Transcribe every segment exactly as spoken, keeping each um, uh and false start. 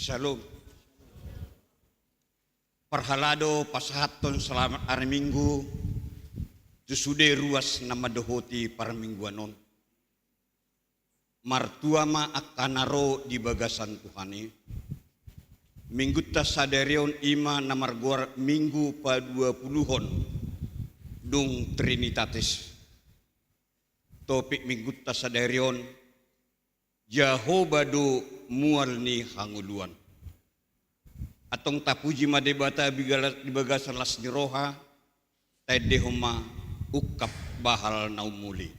Shalom. Parhalado pasahathon selamat ari Minggu tu sude ruas na mandohoti parmingguan on. Martua ma angka na ro di bagasan Tuhan i. Minggunta sadari on i ma na margoar Minggu Paduapulohon, dung Trinitatis. Topik Minggunta sadari on, Jahowa do mual ni hangoluan. Antong tapuji ma Debata bigala-, di bagasan las ni roha, taendehon ma ungkap bahal na umuli.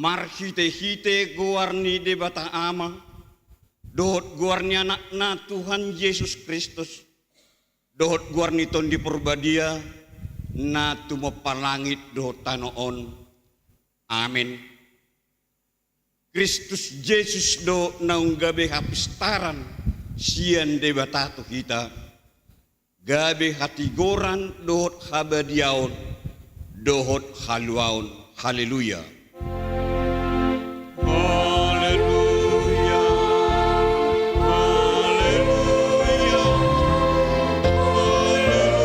Marhitehite goar ni Debata Ama, dohot goar ni Anakna Tuhan Jesus Kristus, dohot goar ni Tondi Porbadia, na tumompa langit dohot tano on. Amen. Kristus Jesus do naung gabe hapistaran sian Debata tu hita, gabe hatigoran dohot habadiaon dohot haluaon. Haleluya. Haleluya. Haleluya. Haleluya.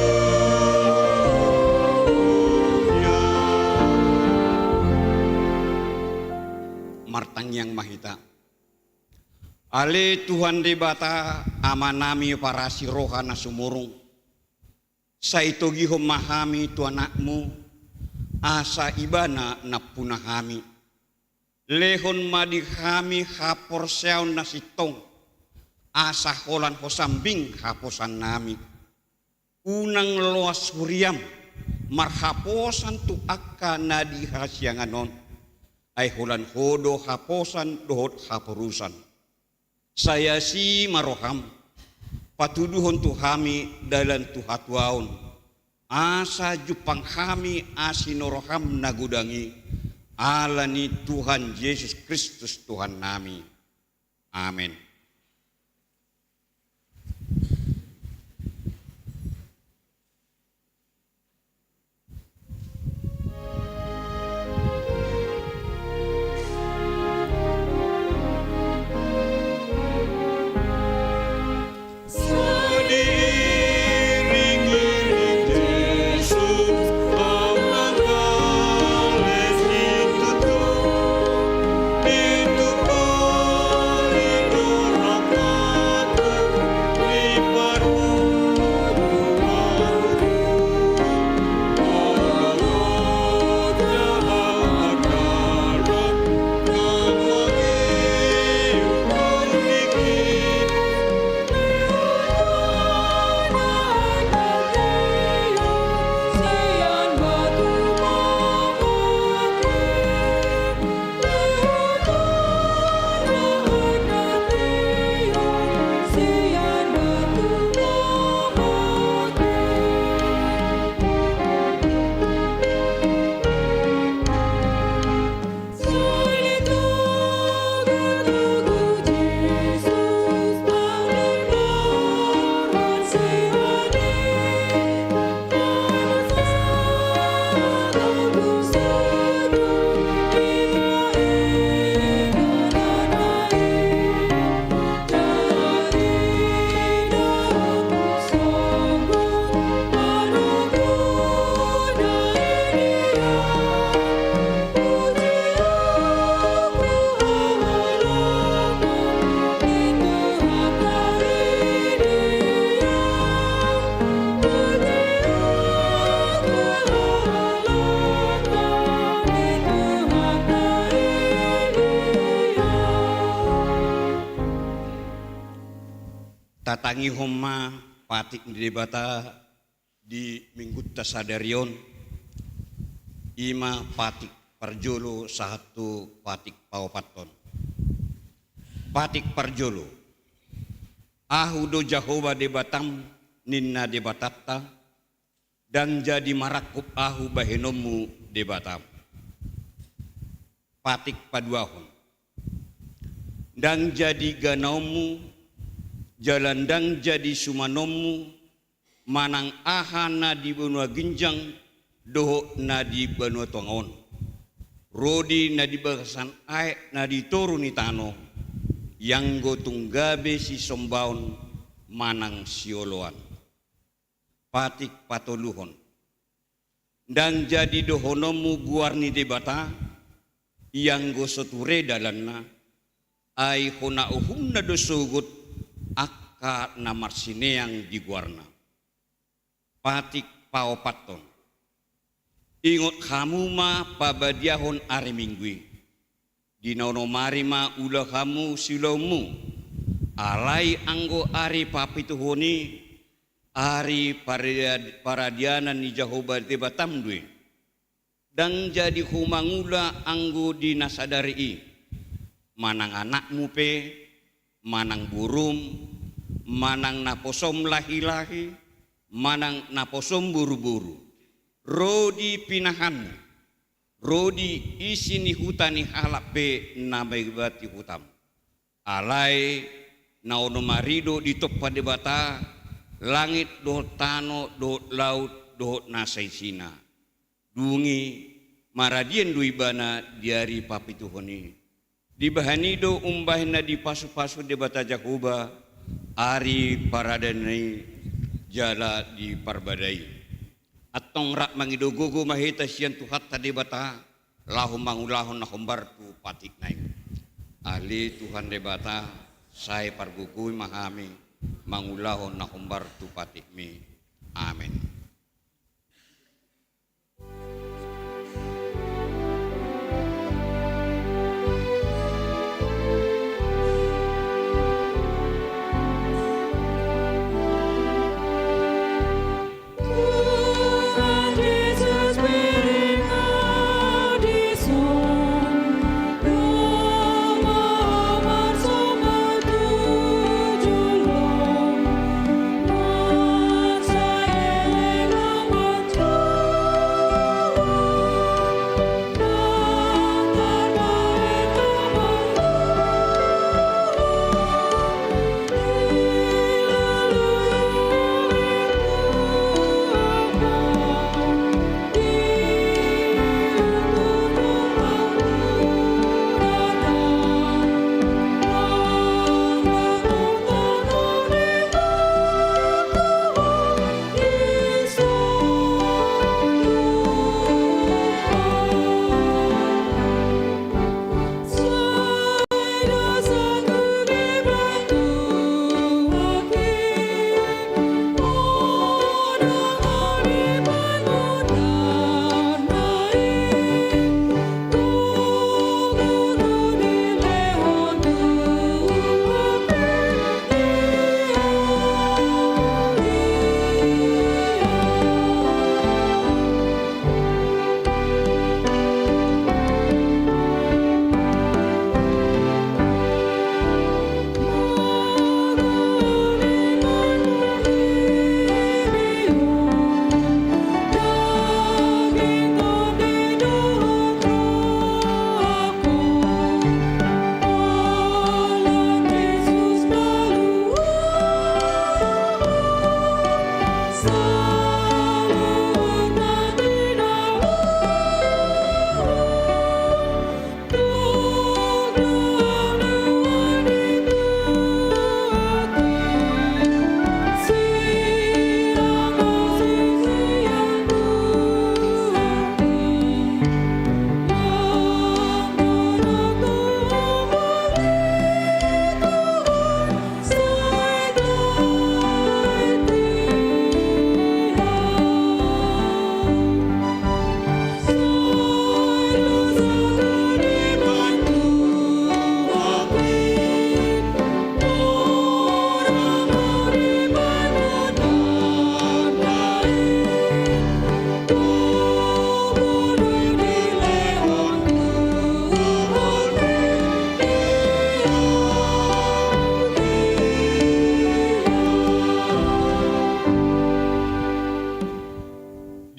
Martangiang ma hita. Ale Tuhan Debata, Amanami parasi roha na sumurung, sai togihon ma hami tu Anakmu, asa Ibana nampuna hami. Lehon ma di hami haporseaon na sintong, asa holan Ho sambing haposannami. Unang loas huriam marhaposan tu angka na di hasiangan on, ai holan Ho do haposan dohot haporusan. Sai asi ma roham, patuduhon tu hami dalan tu hatuaon, asa jumpang hami asi ni roham na godang i, ala ni Tuhan Jesus Kristus Tuhannami. Amen. Tatangihon ma patik ni Debata di minggunta sadari on, i ma patik parjolo sahat tu patik paopathon. Patik parjolo. Ahu do Jahowa Debatam, ninna Debatanta, ndang jadi marangkup ahu bahenonmu Debatam. Patik paduahon. Ndang jadi ganaonmu, jala ndang jadi sumanonmu, manang aha na di banua ginjang dohot na di banua tonga on, rodi na di bagasan aek na di toru ni tano, ianggo tung gabe sisombaon manang sioloan. Patik patoluhon. Ndang jadi dohononmu goar ni Debata, ianggo so ture dalanna, ai hona uhumna do sogot angka na marsineang di goarna. Patik paopathon. Ingot hamu ma pabadiahon ari Minggu i. Di na onom ari ma ula hamu siulaonmu. Alai anggo ari papituhon i, ari paradianan ni Jahowa Debatam do i. Ndang jadi ho mangula anggo di na sadari i, manang anakmu pe, manang borum, manang naposom lahilahi, manang naposom boruboru, ro di pinahanmu, ro di isi ni huta ni halak pe na mangibati hutam. Alai na onom ari do ditompa Debata langit dohot tano dohot laut dohot na saisina. Dung i maradian do ibana di ari papituhon i. Dibahen i do umbahen na dipasupasu Debata Jahowa ari paradianan i jala di parbadaan i. Antong rap mangido gogo ma hita sian Tuhanta Debata, laho mangulahon na hombar tu patikna i. Ale Tuhan Debata, sai pargogoi ma hami mangulahon na hombar tu patikmi. Amen.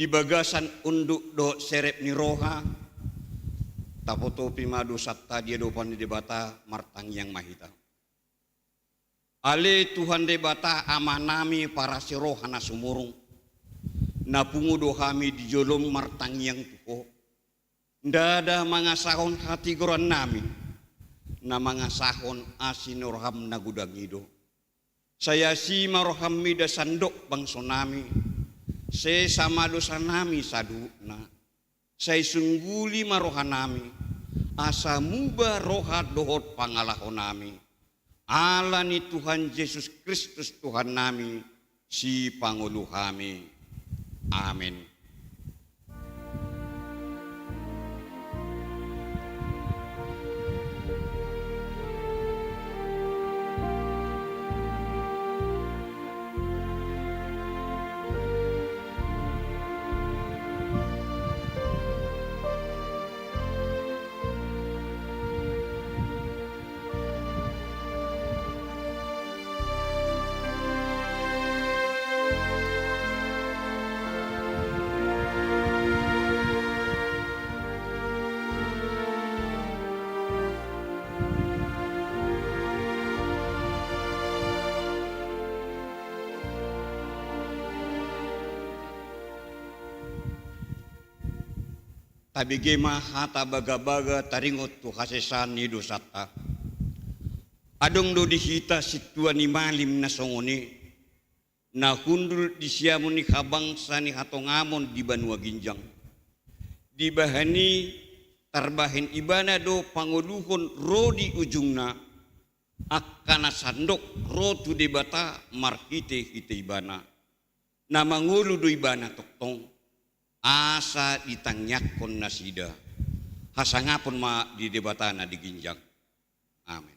Di bagasan unduk dohot serep ni roha, tapotopi ma dosanta di adopan ni Debata. Martangiang ma hita. Ale Tuhan Debata, Amanami parasi roha na sumurung, na pungu do hami di jolom martangiang tu Ho. Ndada mangasahon hatigorannami, na mangasahon asi ni roham na godang i do. Sai asi ma roham mida sandok bangsonami, sesa ma dosanami saluhutna, sai sungguli ma rohanami, asa muba roha dohot pangalahonami. Ala ni Tuhan Jesus Kristus Tuhannami, Sipangolu hami. Amen. Tabege ma hata bagabaga taringot tu hasesaan ni dosanta. Adong do di hita sintua ni malim na songon i, na hundul di siamun ni habangsa ni hatongamon di banua ginjang. Dibahen i, tarbahen ibana do pangoluhon ro di ujungna, angka na sandok ro tu Debata marhitehite ibana. Na mangolu do ibana tongtong, asa ditangiangkon nasida. Hasangapon ma di Debata na di ginjang. Amen.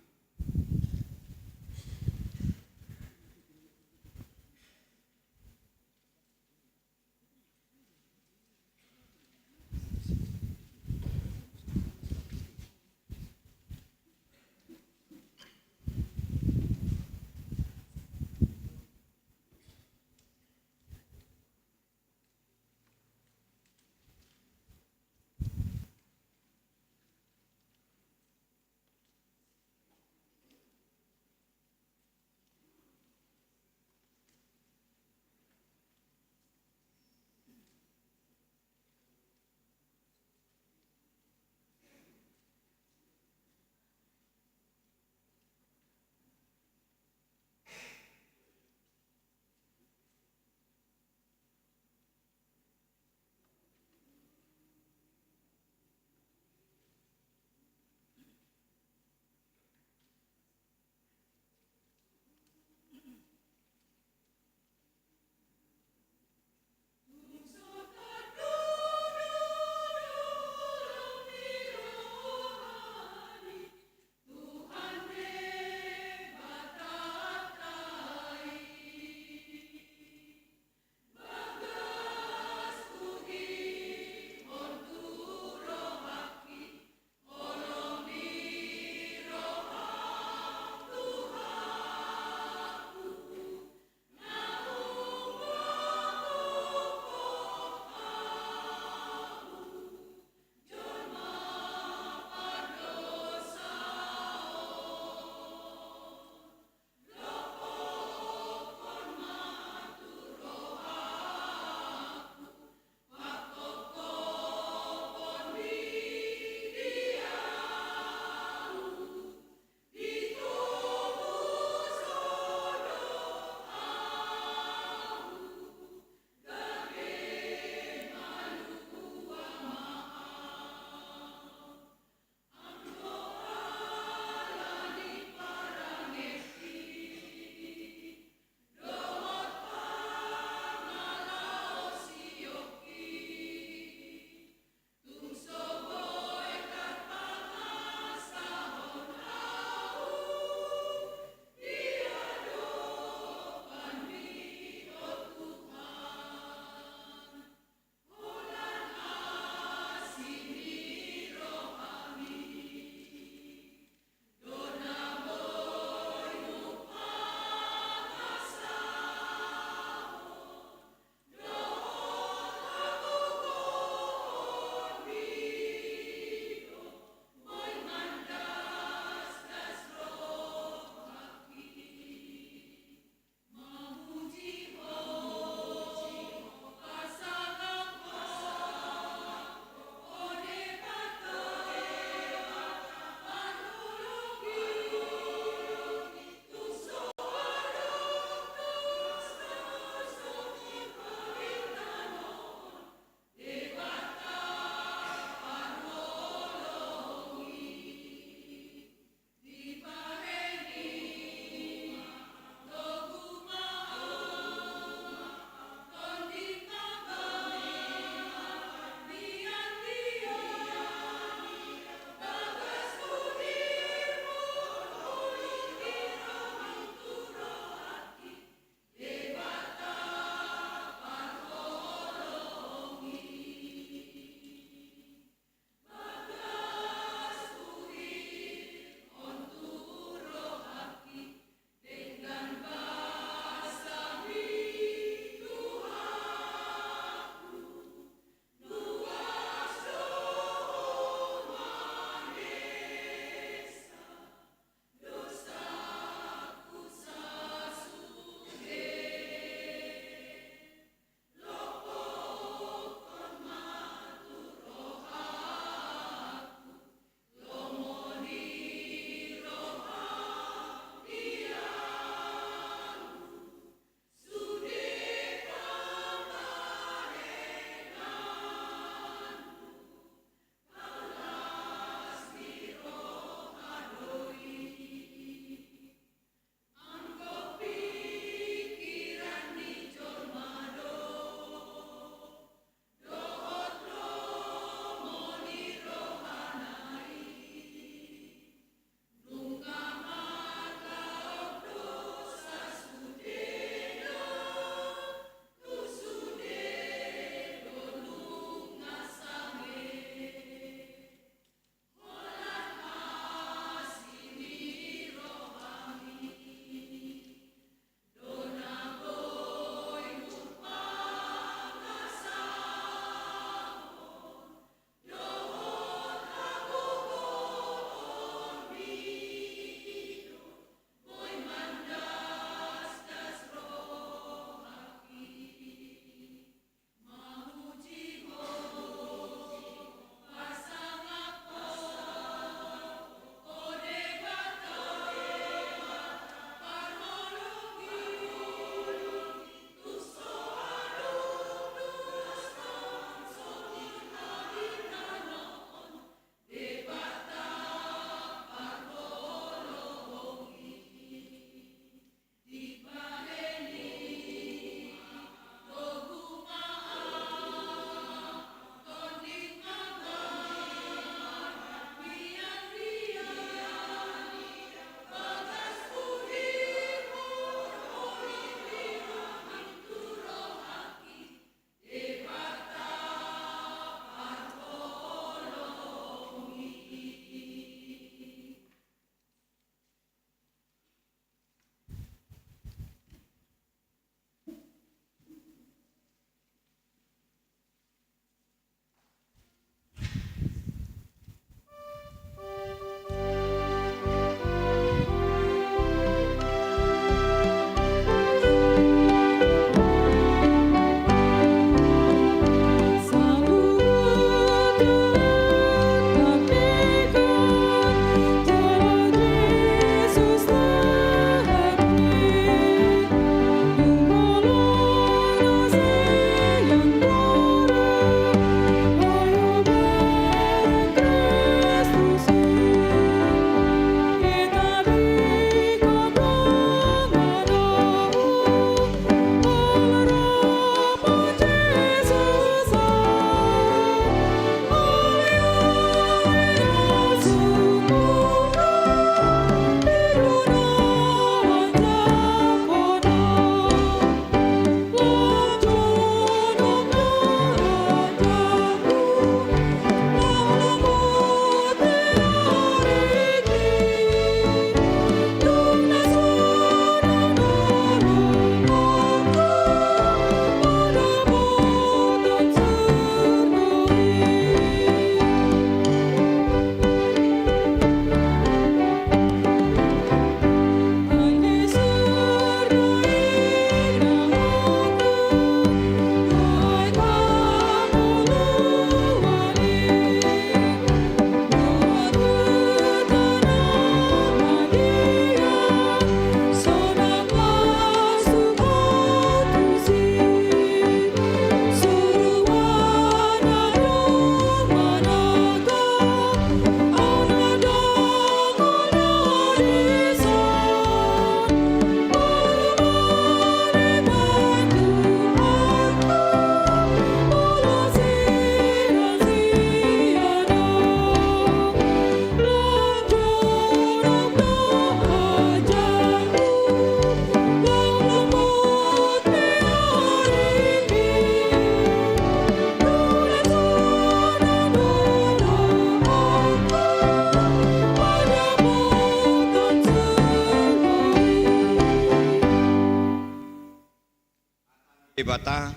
Debata,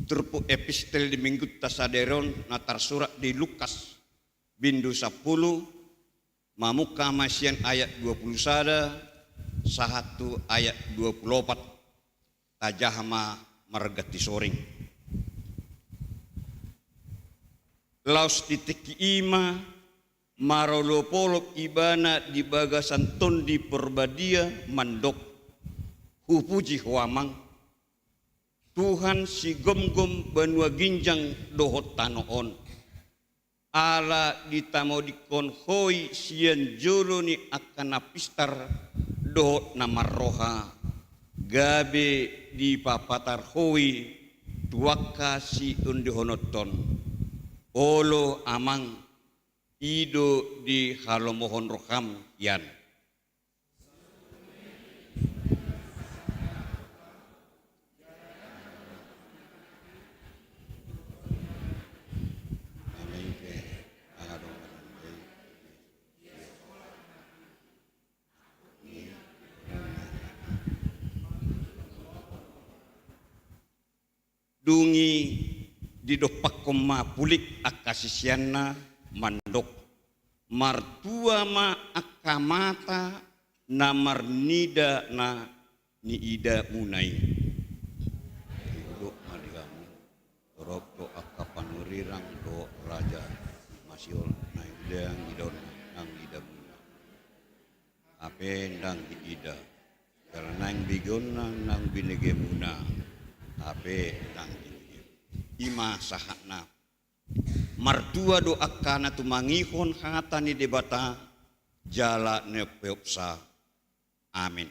turpuk epistel di minggunta sadari on na tarsurat di Lukas, bindu sampulu, mamungka ma sian ayat dua pulu sada sahat tu ayat dua pulu opat. Tajaha ma marganti soring. Laos di tingki i ma marolopolop ibana di bagasan Tondi Porbadia mandok: Hupuji Ho Amang, Tuhan sigomgom banua ginjang dohot tano on. Ala ditamodikkon Ho i sian jolo ni angka na pistar dohot na marroha, gabe dipapatar Ho i tu angka siondihononton. Olo Amang, i do dihalomohon roham hian. Dung i didompakkon ma pulik angka siseanna mandok: Martua ma angka mata na marnida na niidamuna i. Didok ma di hamu, torop do angka panurirang dohot raja, masiol naeng dang idaon nang idamuna, hape ndang diida. Jala naeng begeon nang binegemuna, hape ndang dibege. I ma sahatna. Martua do angka na tumangihon hata ni Debata jala na umpeopsa. Amen.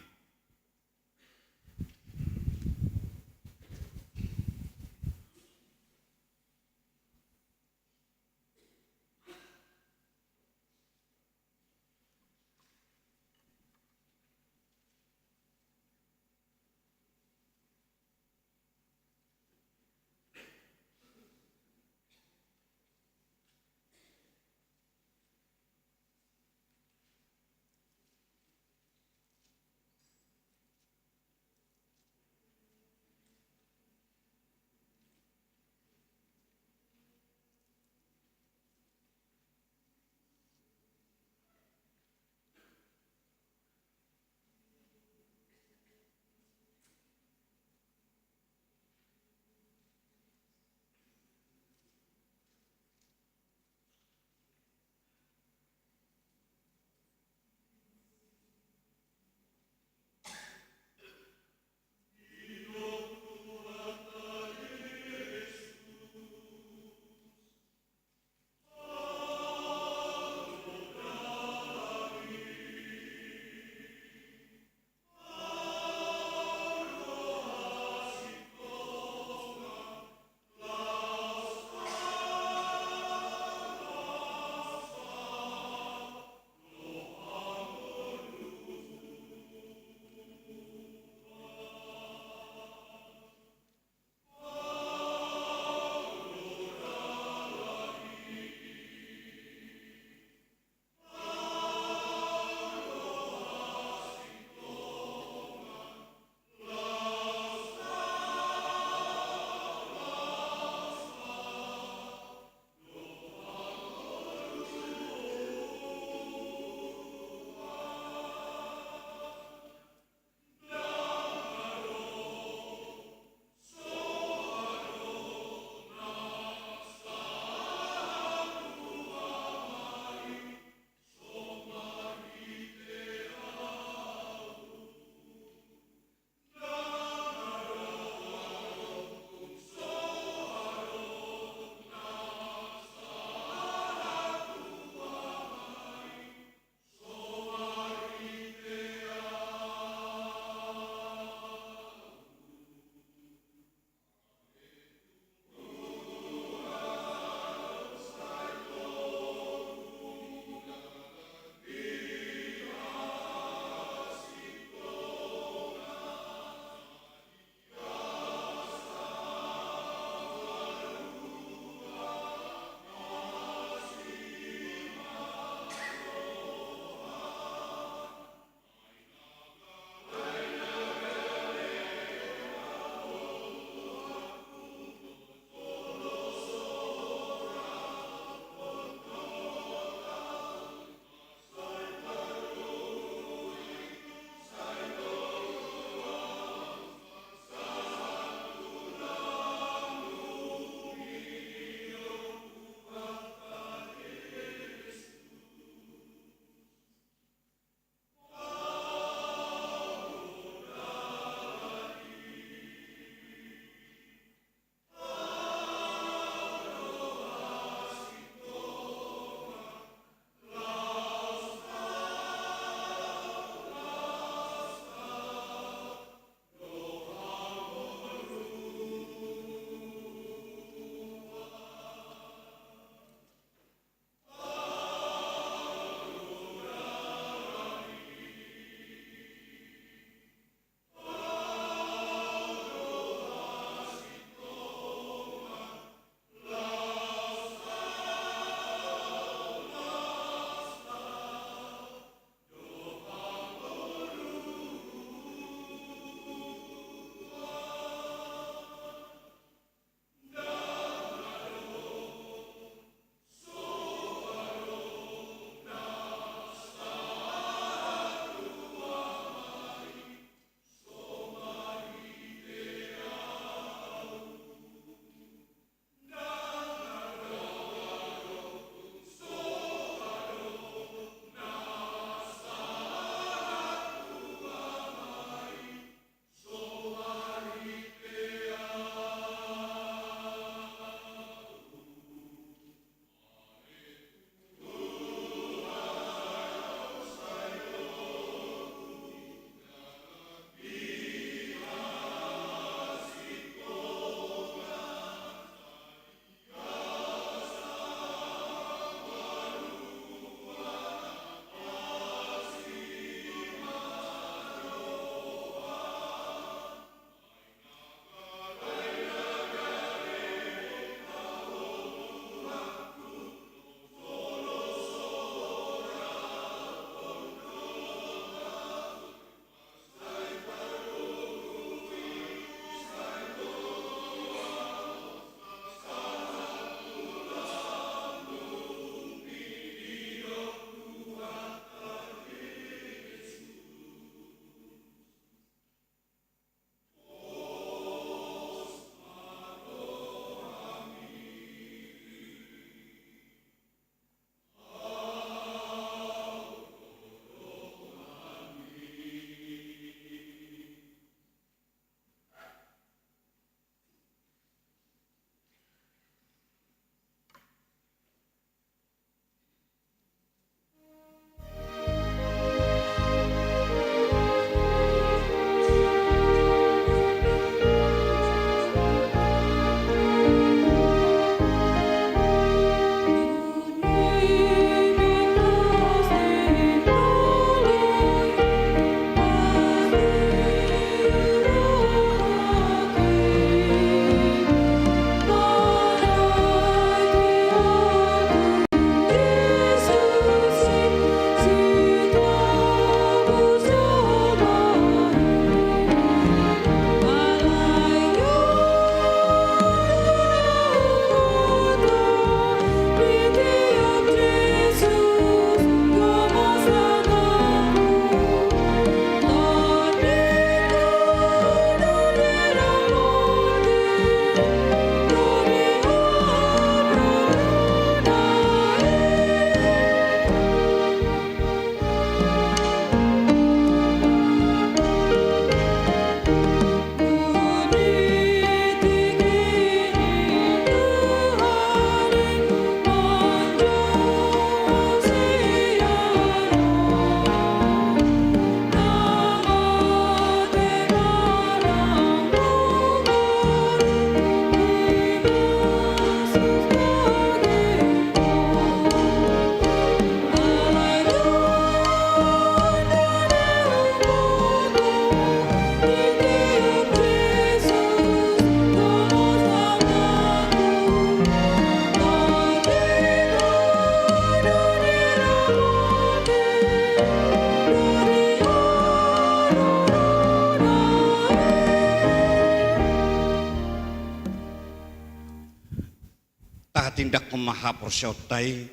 ma haporseaonta i,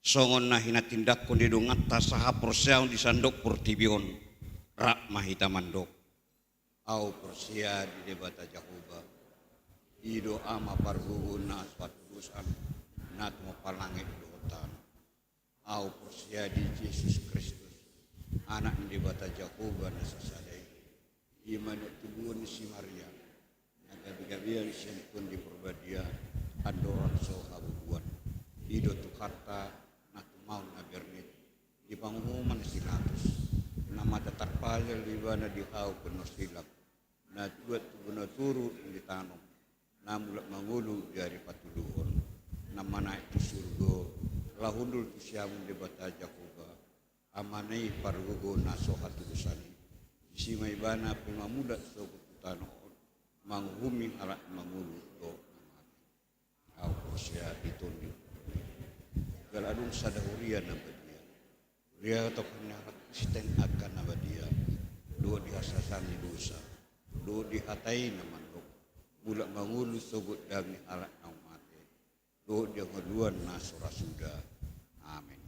songon na hinatindangkon ni donganta sahaporseaon di sandok portibi on, rap ma hita mandok. Ahu porsea di Debata Jahowa, i do Ama pargogo na so hatudosan, na tumompa langit dohot tano. Ahu porsea di Jesus Kristus, Anak ni Debata Jahowa na sasada i, i ma na tubuan ni si Maria, na gabegabean sian Tondi Porbadia, andorang so habubuan. I do Tuhanta, na tumaon na bernit di panguhuman si Pilatus, na mata tarpajal do ibana di hau pinarsilang, na tuat tu bona toru di tano, na mulak mangolu di ari patoluhon, na manaek tu surgo, laho hundul tu siamun Debata Jahowa, Amana i pargogo na so hatudosan i. Disi ma ibana pe mamulak sogot tu tano on, manguhumi halak na mangolu dohot na mate. Ahu porsea di Tondi Porbadia. Jala adong sada huria na badia. Huria tongtong ni halak Kristen angka na badia. Dohot di hasesaan ni dosa, dohot di hata i na mandok, mulak mangolu sogot daging ni halak naung mate, dohot di hangoluan na so ra suda. Amen.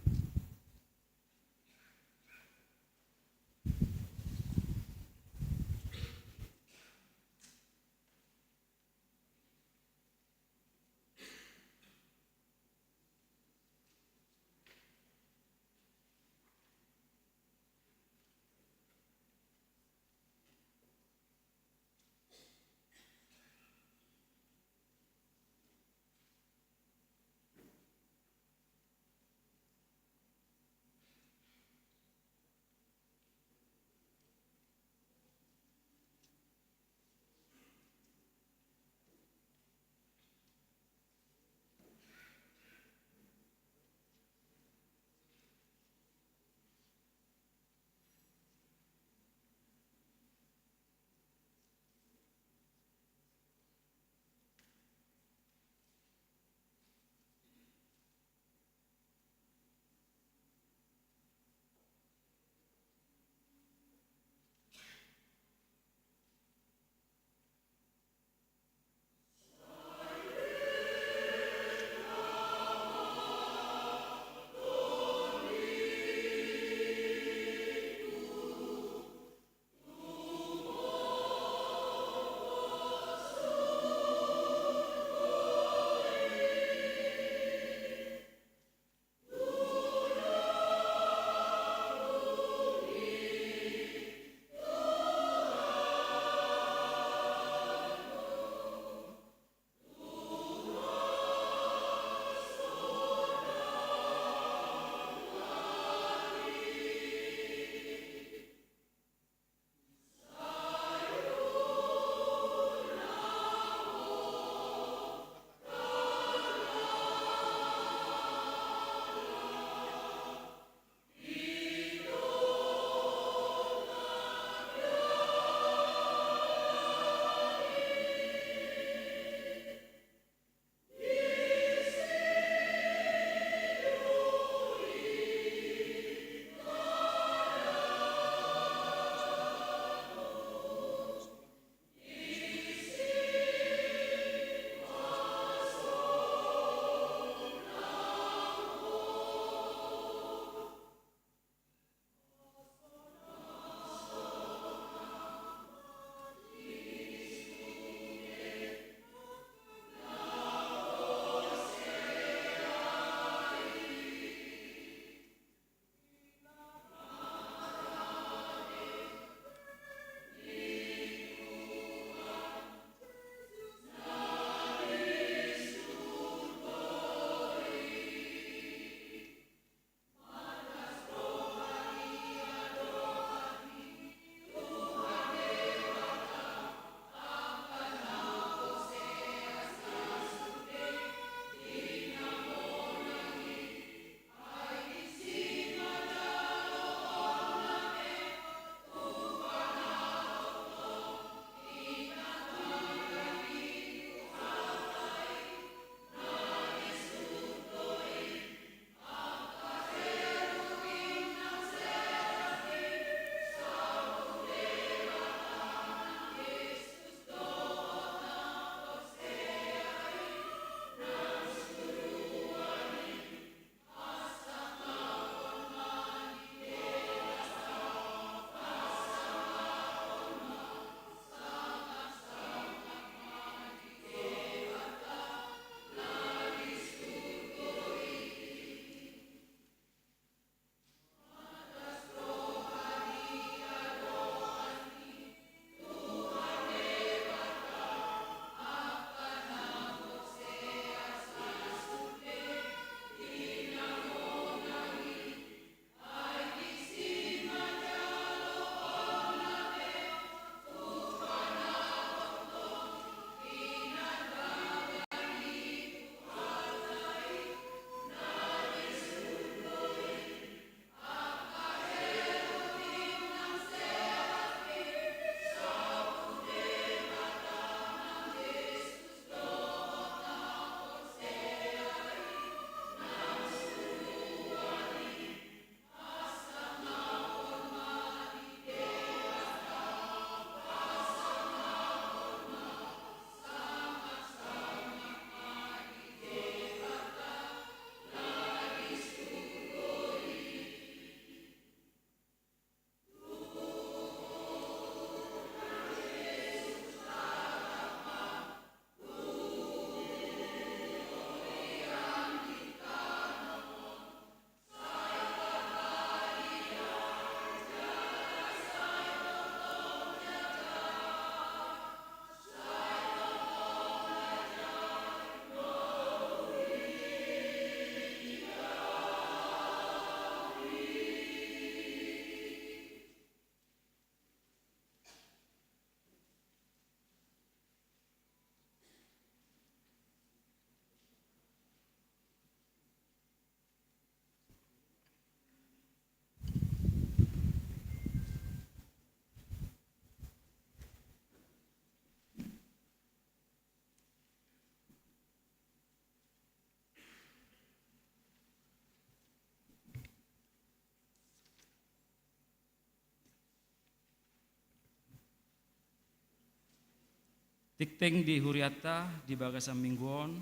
Tingting di hurianta di bagasan minggu on,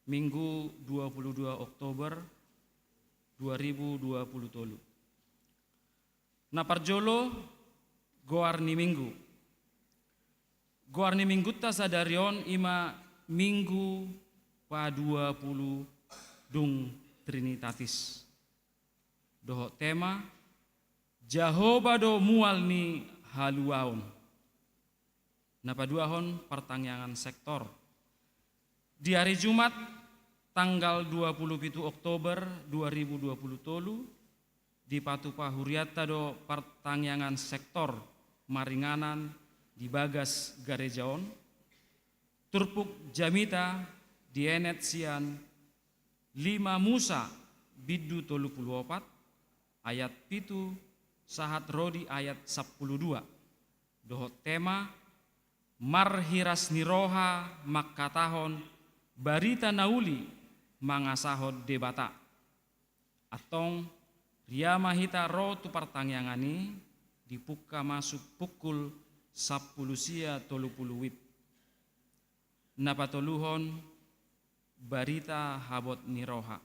Minggu dua puluh dua Oktober dua ribu dua puluh tolu. Na parjolo, goar ni minggu. Goar ni minggunta sadari on i ma Minggu padua pulu dung Trinitatis. Dohot tema, Jahowa do mual ni haluaon. Na paduahon partangiangan sektor. Di ari Jumat, tanggal dua puluh pitu Oktober dua ribu dua puluh tolu, dipatupa hurianta do partangiangan sektor maringanan di bagas gareja on. Turpuk jamita dienet sian lima Musa bindu tolu pulu opat, ayat pitu sahat ro di ayat sampulu dua. Dohot tema, marhiras ni roha mangkatahon barita na uli mangasahon Debata. Antong, ria ma hita ro tu partangiangan i, dipungka masuk pukul sampulu sia tolu pulu wib. Na patoluhon, barita habot ni roha.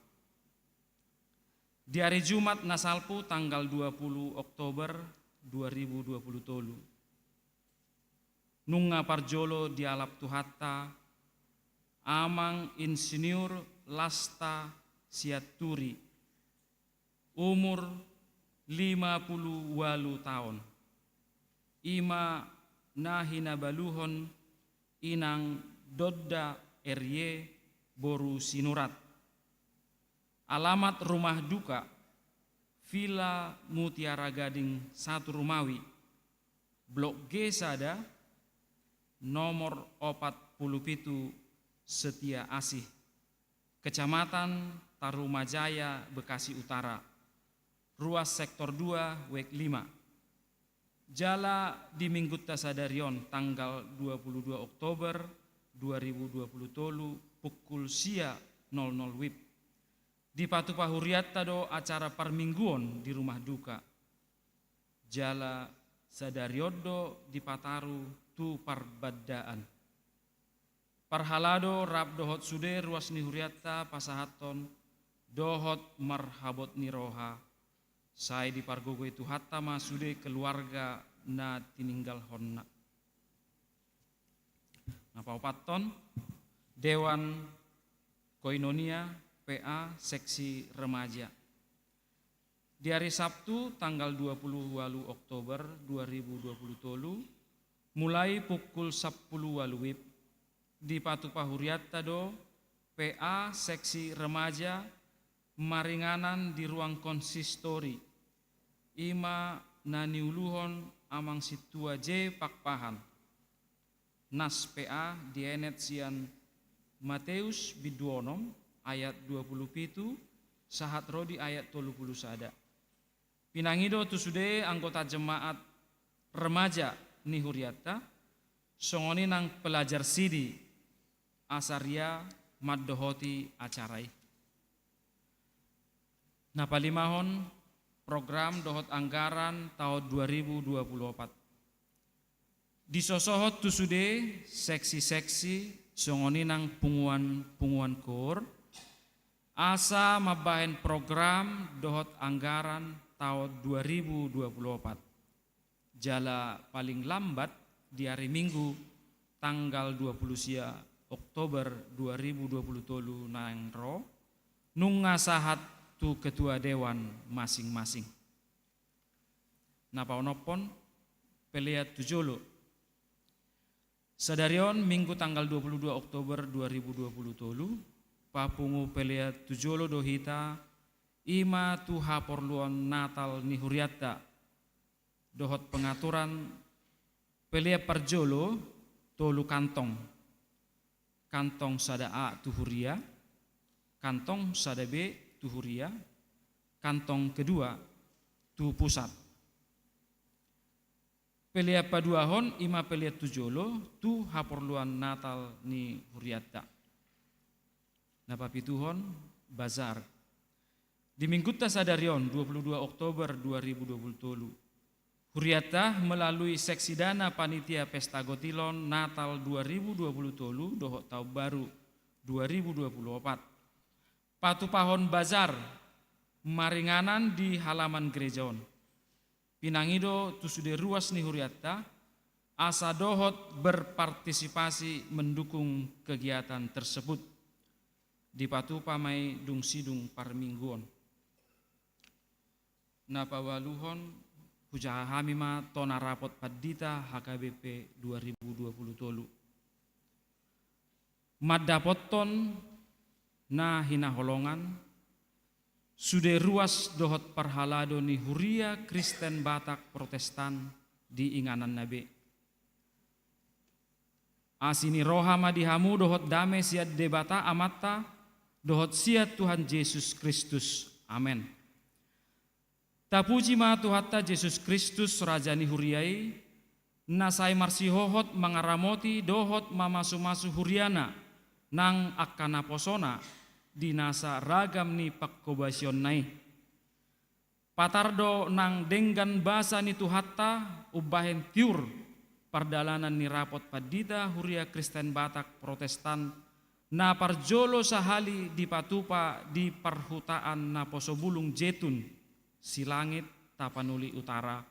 Di ari Jumat na salpu tanggal dua pulu Oktober dua ribu dua pulu tolu. Nunga parjolo dialap Tuhanta, Amang Insinyur Lasta Sianturi, umur lima pulu ualu taon. I ma na hinabaluhon inang Donda Erie boru Sinurat. Alamat rumah duka, Villa Mutiara Gading satu Rumawi, Blok G sada, nomor opat pulu pitu, Setia Asih, Kecamatan Tarumajaya, Bekasi Utara, ruas Sektor dua, wek lima. Jala di minggunta sadari on, tanggal dua pulu dua Oktober dua ribu dua pulu tolu, pukul sia nol nol wib, dipatupa hurianta do acara parmingguon di rumah duka. Jala sadari on do dipataru tu parbandaan. Parhalado rap dohot sude ruas ni hurianta pasahathon dohot marhabot ni roha, sai dipargogoi Tuhanta ma sude keluarga na tininggalhonna. Na paopathon, Dewan Koinonia P A Seksi Remaja. Di ari Sabtu, tanggal dua pulu ualu Oktober dua ribu dua pulu tolu, mulai pukul sampulu ualu wib, dipatupa hurianta do P A Seksi Remaja maringanan di ruang konsistori, i ma na niuluhon Amang Sintua J Pakpahan. Nas P A dienet sian Mateus bindu onom ayat dua pulu pitu sahat ro di ayat tolu pulu sada. Pinangido tu sude anggota jemaat remaja ni hurianta, songon i nang pelajar sidi, asa ria mandohoti acara i. Na palimahon, program dohot anggaran taon dua ribu dua pulu opat. Disosohon tu sude seksi-seksi songon i nang punguan-punguan koor, asa mambahen program dohot anggaran taon dua ribu dua pulu opat. Jala paling lambat di ari Minggu tanggal dua pulu sia Oktober dua ribu dua pulu tolu naeng ro, nunga sahat tu ketua dewan masing-masing. Na paonomhon, pelean tu jolo. Sadari on, Minggu tanggal dua pulu dua Oktober dua ribu dua pulu tolu, papungu pelean tu jolo do hita, i ma tu haporluan Natal ni hurianta. Dohot pengaturan pelean parjolo tolu kantong. Kantong sada A tu huria, kantong sada B tu huria, kantong kedua tu pusat. Pelean paduahon i ma pelean tu jolo tu haporluan Natal ni hurianta. Na papituhon, bazar. Di Minggunta sadari on, dua pulu dua Oktober dua ribu dua pulu tolu, Hurianta melalui seksi dana panitia Pesta Gotilon Natal dua ribu dua puluh tolu dohot Taon Baru dua ribu dua puluh opat. Patupahon bazar maringanan di halaman gereja on. Pinangido tu sude ruas ni hurianta, asa dohot berpartisipasi mendukung kegiatan tersebut. Dipatupa ma i dung sidung parmingguon. Na paualuhon, hujaha hami ma tona rapot pandita H K B P dua ribu dua puluh tolu. Mandapothon na hinaholongan, sude ruas dohot parhalado ni Huria Kristen Batak Protestan di ingananna be. Asi ni roha ma di hamu dohot dame sian Debata Amanta, dohot sian Tuhan Jesus Kristus. Amen. Tapuji ma Tuhanta Jesus Kristus, Raja ni huria i, na sai marsihohot mangaramoti dohot mamasumasu huriana, nang angka naposona, di nasa ragam ni panghobasionna i. Patar do nang denggan basa ni Tuhanta umbahen tiur pardalanan ni rapot pandita Huria Kristen Batak Protestan na parjolo sahali dipatupa di parhutaan naposo bulung Jetun, Silangit, Tapanuli Utara,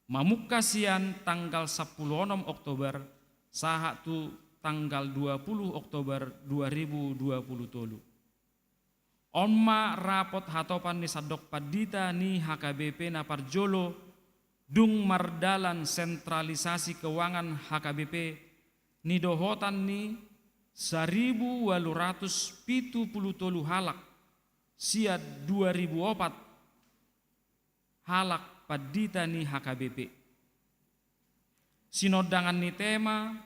mamungka sian tanggal sampulu onom Oktober sahat tu tanggal dua puluh Oktober dua ribu dua puluh tolu. On ma rapot hatopan ni sandok pandita ni H K B P na parjolo, dung mardalan sentralisasi keuangan H K B P, nidohotan ni saribu ualu ratus pitu puluh tolu halak sian dua ribu opat halak pandita ni H K B P. Sinondangan ni tema,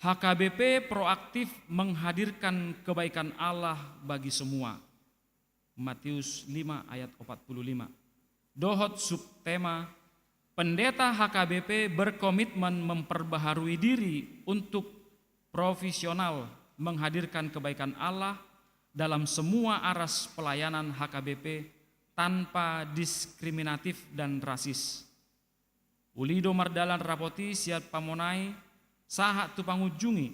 H K B P proaktif menghadirkan kebaikan Allah bagi semua. Matius lima ayat opat puluh lima. Dohot subtema, Pendeta H K B P berkomitmen memperbaharui diri untuk profesional menghadirkan kebaikan Allah dalam semua aras pelayanan H K B P tanpa diskriminatif dan rasis. Uli do mardalan rapot i sian pamonai sahat tu pangunjungi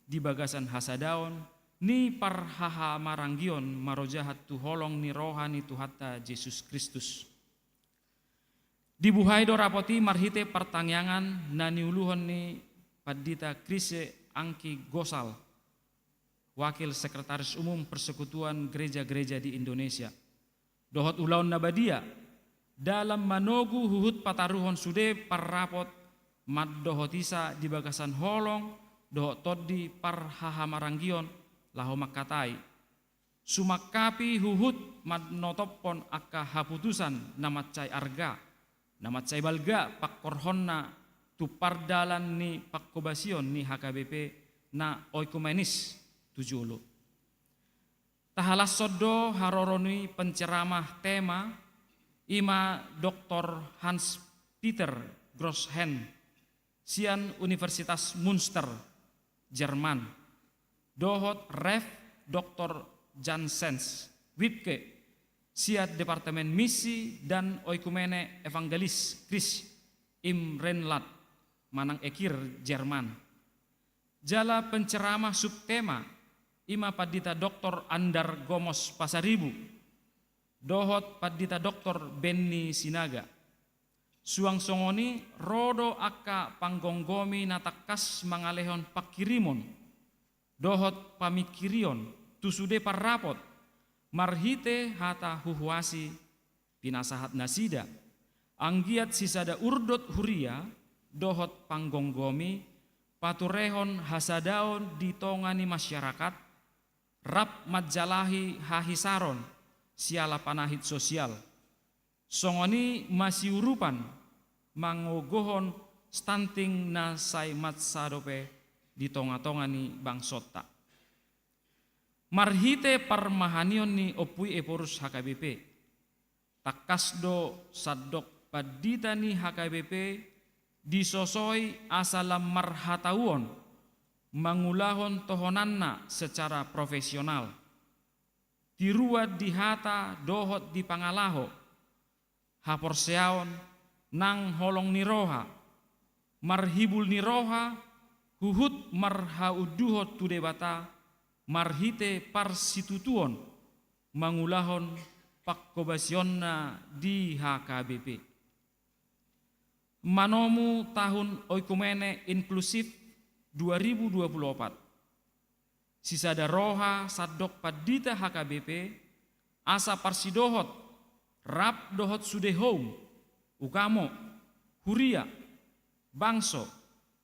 di bagasan hasadaon ni parhahamaranggion marojahan tu holong ni roha ni Tuhanta Jesus Kristus. Dibuhai do rapot i marhite partangiangan na niuluhon ni Pandita Krise Angki Gosal, Wakil Sekretaris Umum Persekutuan Gereja-Gereja di Indonesia, dohot ulaon na badia dalam manogu huhut pataruhon sude parrapot mandohotisa di bagasan holong dohot tondi parhahamaranggion, laho mangkatai, sumangkapi huhut manotophon angka haputusan na mansai arga, na mansai balga pangkorhonna tu pardalan ni panghobasion ni H K B P na oikumenis tu jolo. Tahalashon do haroro ni penceramah tema, i ma Doktor Hans Peter Grosshen sian Universitas Munster, Jerman, dohot Rev Doktor Janssens Wiebke sian Departemen Misi dan Oikumene Evangelis Christ im Rheinland manang Ekir, Jerman. Jala penceramah subtema, i ma Pandita Doktor Andar Gomos Pasaribu dohot Pandita Doktor Benny Sinaga. Suang songon i ro do angka panggomgomi na tangkas mangalehon panghirimon dohot pamingkirion tu sude parrapot marhite hata huhuasi pinasahat nasida, anggiat sisada urdot huria dohot panggomgomi paturehon hasadaon di tonga ni masyarakat, rap manjalahi hahisaron siala panahit sosial. Songon i masiurupan mangogohon stunting na sai mansai dope di tonga-tonga ni bangsonta. Marhite parmahanion ni Ompu i Ephorus H K B P, tangkas do sandok pandita ni H K B P disosoi asa lam marhatauon mangulahon tohonanna secara profesional, tiruan di hata dohot di pangalaho, haporseaon, nang holong ni roha, marhibul ni roha, huhut marhaunduhon tu Debata, marhite parsitutuon, mangulahon pangkobasionna di H K B P. Manomu tahun Oikumene Inklusif dua ribu dua puluh opat. Sisada roha sandok pandita H K B P, asa parsidohot, rap dohot sude houm, ugamo, huria, bangso,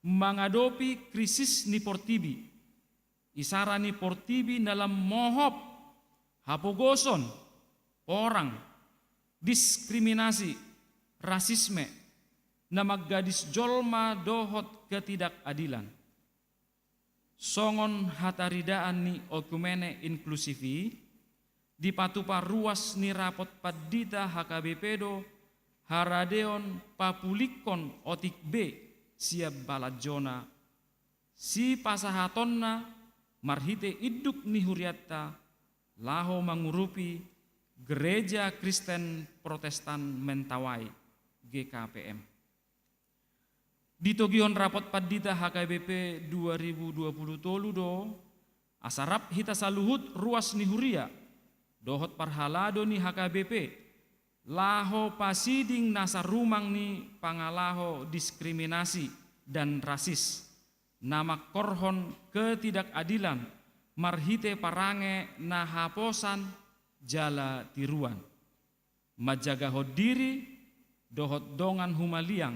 mangadopi krisis ni portibi, isara ni portibi na lam mohop, hapogoson, porang, diskriminasi, rasisme, na manggadis jolma dohot ketidakadilan. Songon hataridaan ni Oikumene Inklusif i, dipatupa ruas ni rapot pandita H K B P do haradeon papulingkon otik be sian balanjona, sipasahatonna marhite induk ni hurianta laho mangurupi Gereja Kristen Protestan Mentawai, G K P M. Ditogihon rapot pandita H K B P dua ribu dua puluh tolu do, asa rap hita saluhut ruas ni huria dohot parhalado ni H K B P, laho pasiding nasa rumang ni pangalaho diskriminasi dan rasis, na mangkorhon ketidakadilan marhite parange na haposan jala tiruan. Manjagahon diri dohot dongan humaliang,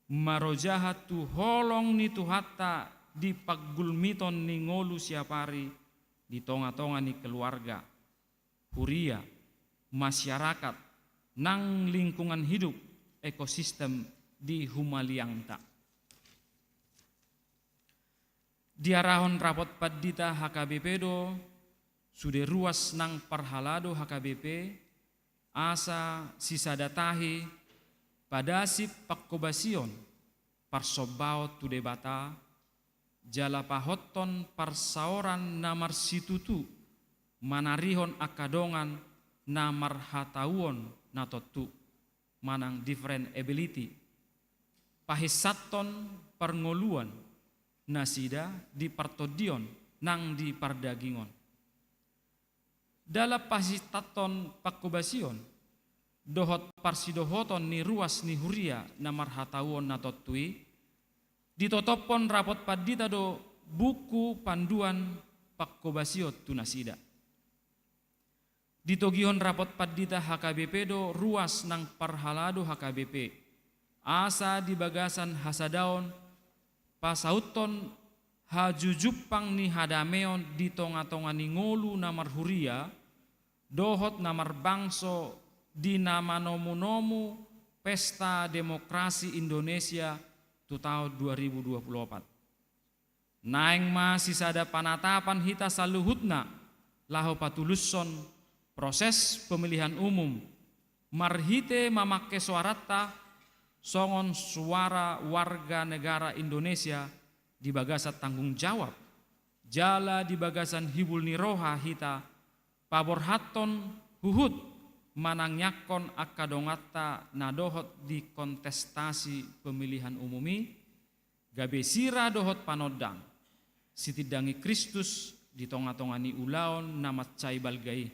marojahan tu holong ni Tuhanta di panggulmiton ni ngolu siapari di tongatonga ni keluarga, huria, masyarakat, nang lingkungan hidup, ekosistem di humaliangta. Diarahon rapot pandita H K B P do sude ruas nang parhalado H K B P, asa sisada tahi padasip pangkobasion, parsombaon tu Debata, jala pahothon parsaoran na marsitutu, manarihon angka dongan na marhatauon na tontu manang different ability, pahinsathon parngoluan nasida di partondion nang di pardagingon. Dalan pahinsathon pangkobasion dohot parsidohoton ni ruas ni huria na marhatauon na tontu i, ditotophon rapot pandita do buku panduan pangkobasion tu nasida. Ditogihon rapot pandita H K B P do ruas nang parhalado H K B P, asa di bagasan hasadaon pasauthon hajujumpang ni hadameon di tongatonga ni ngolu na marhuria, dohot na marbangso di na manomunomu Pesta Demokrasi Indonesia tu taon dua ribu dua puluh opat. Naeng ma sisada panatapan hita saluhutna laho patulushon proses pemilihan umum marhite mamangke soaranta songon suara warga negara Indonesia di bagasan tanggung jawab, jala di bagasan hibul ni roha hita paborhathon huhut manangiangkon angka donganta na dohot di kontestasi pemilihan umum i, gabe sira dohot panondang, sitindangi Kristus di tongatonga ni ulaon na mansai balga i,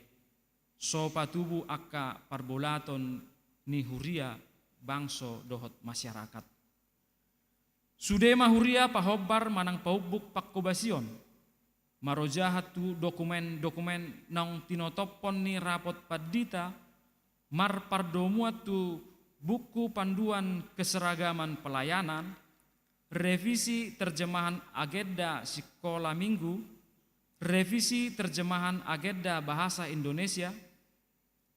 so patubu angka parbolaton ni huria, bangso dohot masyarakat. Sude ma huria pahombar manang paumbuk pangkobasion, marojahan tu dokumen-dokumen naung tinotophon ni rapot pandita, marpardomuan tu buku panduan keseragaman pelayanan, revisi terjemahan agenda sikola minggu, revisi terjemahan agenda bahasa Indonesia,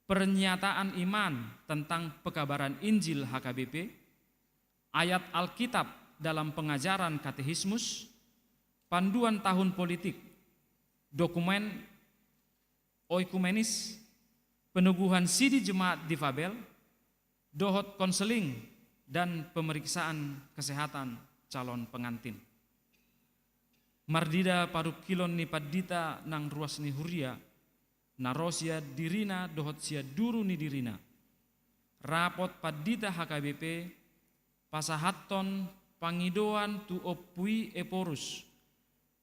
pernyataan iman tentang pekabaran Injil H K B P, ayat Alkitab dalam pengajaran katekismus, panduan tahun politik, dokumen oikumenis, peneguhan sidi jemaat difabel, dohot konseling dan pemeriksaan kesehatan calon pengantin. Marnida parungkilon ni pandita nang ruas ni huria, na ro sian dirina dohot sian duru ni dirina. Rapot pandita H K B P pasahathon pangidoan tu Ompu i Ephorus,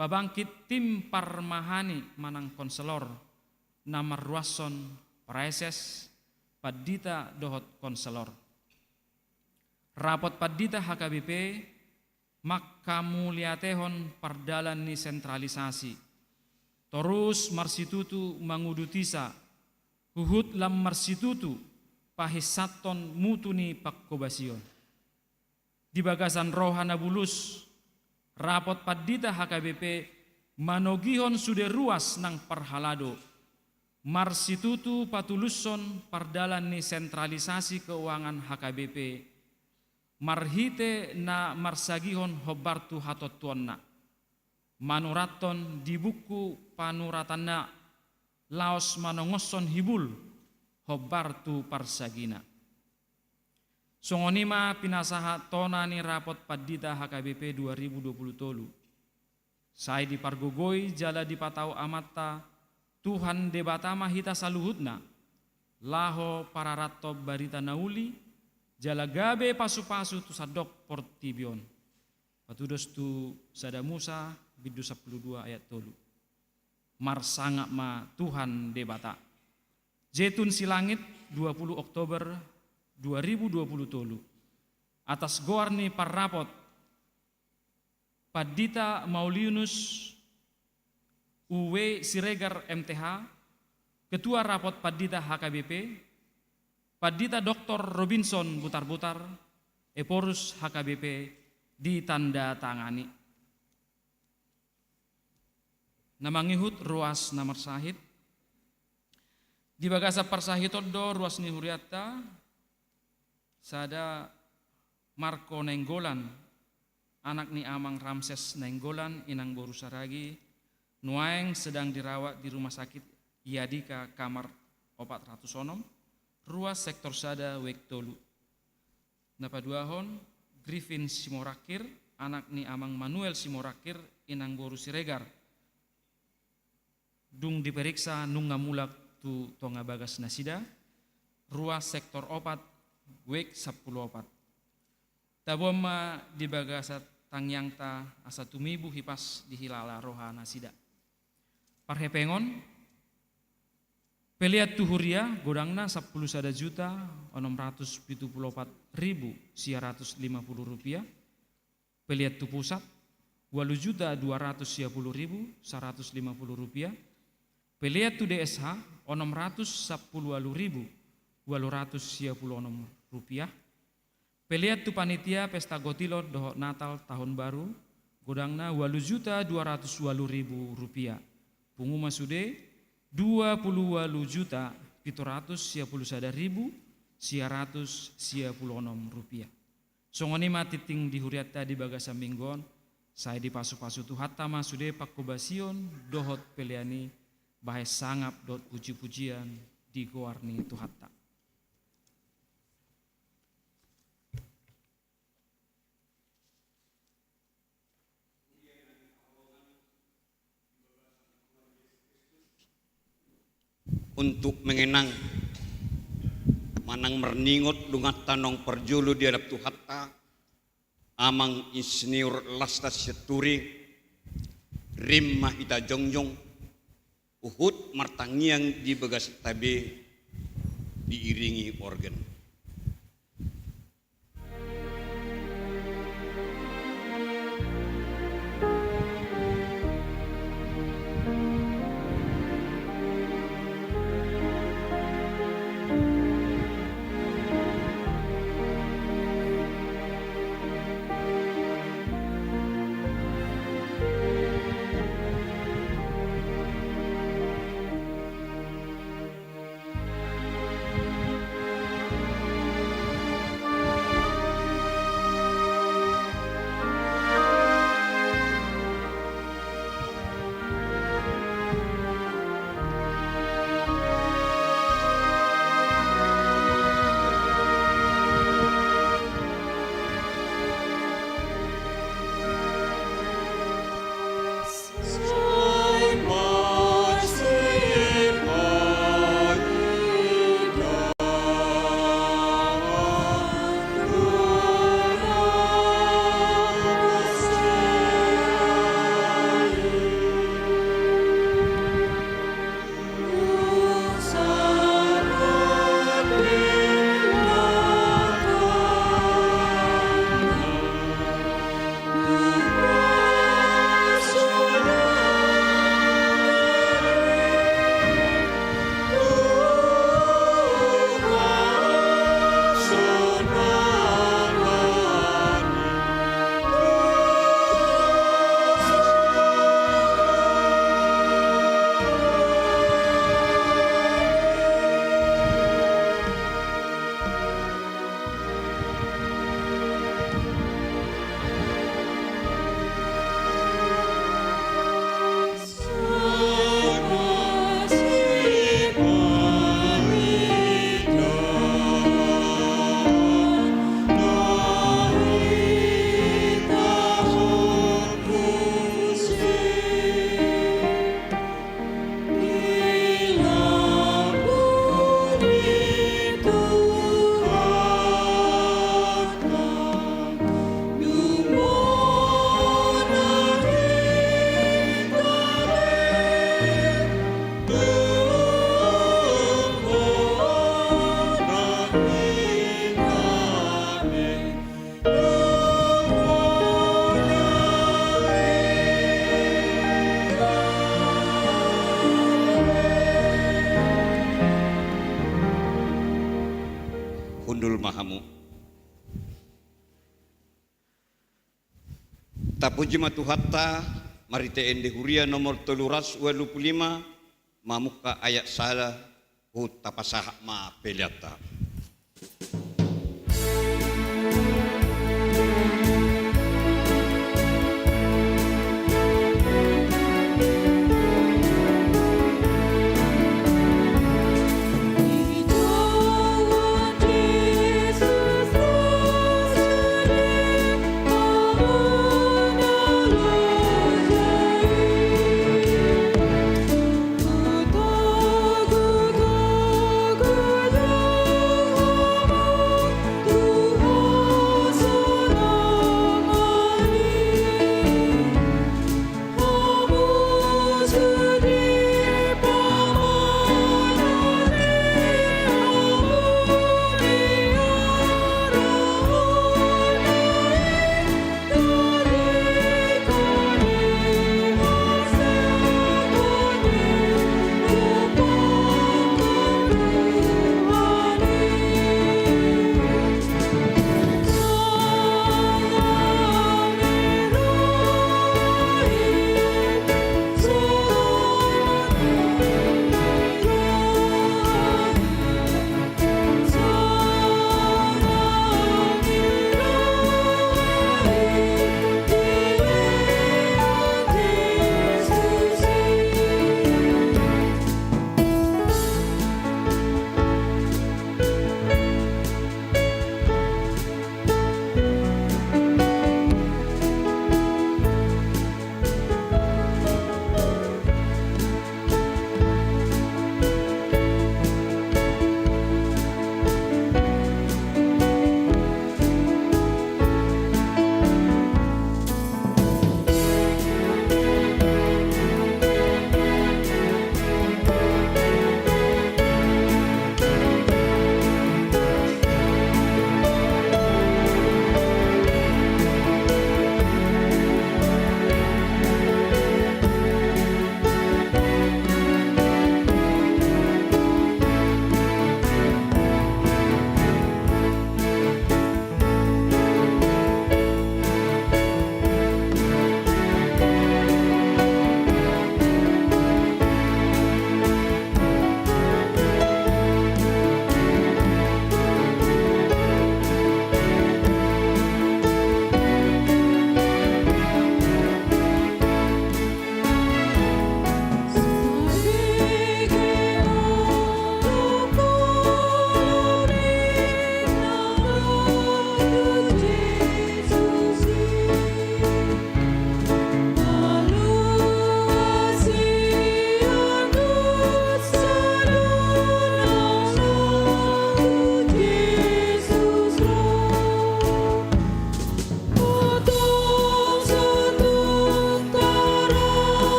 pabangkit tim parmahani manang konselor, na marruashon praeses, pandita dohot konselor. Rapot pandita H K B P manghamuliatehon pardalan ni sentralisasi, torus marsitutu mangudutisa, huhut lam marsitutu pahinsathon mutu ni panghobasion. Di bagasan roha na bulus, rapot pandita H K B P manogihon sude ruas nang parhalado, marsitutu patulushon pardalan ni sentralisasi keuangan H K B P, marhite na marsagihon hombar tu hatontuonna, manurathon di buku panuratanna laos manongoshon hibul hombar tu parsagina. Songon i ma pinasahat tona ni rapot pandita H K B P dua ribu dua puluh tolu. Sai dipargogoi jala dipatau Amanta Tuhan Debata ma hita saluhutna, laho pararathon barita na uli, jala gabe pasupasu tu sandok portibi on. Patudos tu sada Musa, bindu sampulu dua ayat tolu. Marsangap ma Tuhan Debata. Jetun Silangit, dua puluh Oktober dua ribu dua puluh tolu. Atas goar ni parrapot, Pandita Mauliunus U W Siregar M T H, Ketua Rapot Pandita H K B P, Pandita Doktor Robinson Butarbutar, Ephorus H K B P, ditandatangani. Na mangihut ruas na marsahit. Di bagasan parsahiton do ruas ni hurianta, sada Marco Nainggolan, anak ni Amang Ramses Nainggolan, Inang boru Saragi, nuaeng sedang dirawat di Rumah Sakit Yadika, kamar opat ratus onom, ruas sektor sada, wijk tolu. Na paduahon, Griffin Simorangkir, anak ni Amang Manuel Simorangkir, Inang boru Siregar. Dung diperiksa nunga mulak tu tonga bagas nasida, ruas sektor opat, wijk sampulu opat. Taboan ma di bagasan tangiangta asa tumibu hipas dihilala roha nasida. Parhepengon, pelean tu huria godangna sampulu sada juta onom ratus pitu pulu opat ribu sia ratus lima pulu rupiah. Pelean tu pusat, ualu juta dua ratus sia pulu ribu saratus lima pulu rupiah. Pelean tu D S H, onom ratus sampulu ualu ribu ualu ratus sia pulu onom rupiah. Pelean tu panitia pesta gotilon dohot Natal Tahun Baru, godangna ualu juta dua ratus ualu ribu rupiah. Pungu ma sude, dua pulu ualu juta pitu ratus sia pulu sada ribu sia ratus sia pulu onom rupiah. Songon i ma tingting di hurianta di bagasan minggu on, sai dipasupasu Tuhanta ma sude panghobasion dohot pelean i, bahen sangap dohot pujipujian di goar ni Tuhanta. Untuk mengenang manang marningot dunganta naung parjolo di adap Tuhanta, Amang Insinyur Lastas Sianturi, rim ma hita jongjong, huhut martangiang di bagasan tabe diiringi organ. Tapuji ma Tuhanta, marhite ende Huria nomor tolu ratus ualu pulu lima, mamungka ayat sada, huhut tapasahat ma peleanta.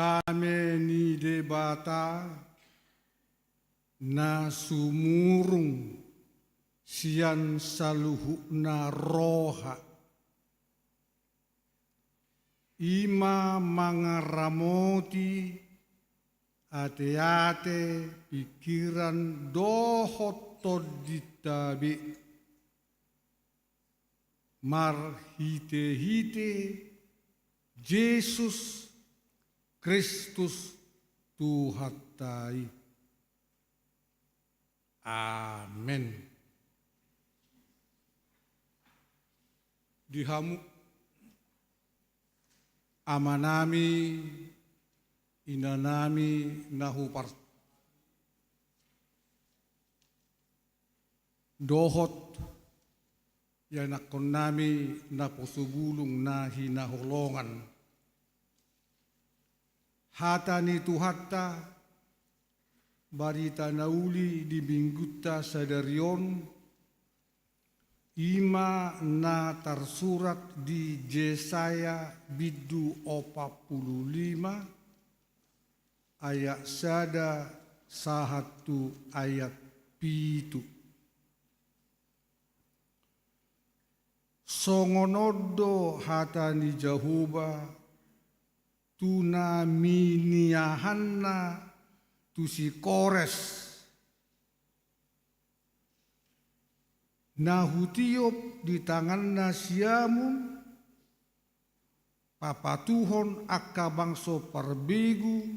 Dame ni Debata na sumurung sian saluhutna roha, i ma mangaramoti ateate, pingkiran dohot tondinta be, marhitehite Jesus Kristus Tuhanta i. Amen. Di hamu amanami, inanami na hupar-, dohot ianakkonnami naposobulung na hinaholongan. Hata ni Tuhanta, barita na uli di Minggunta sadari on, i ma na tarsurat di Jesaya bindu opat pulu lima, ayat sada sahat tu ayat pitu. Songon on do hata ni Jahowa tu na miniahanna tu si Kores, na hutiop di tanganna siamun, papatuhon angka bangso parbegu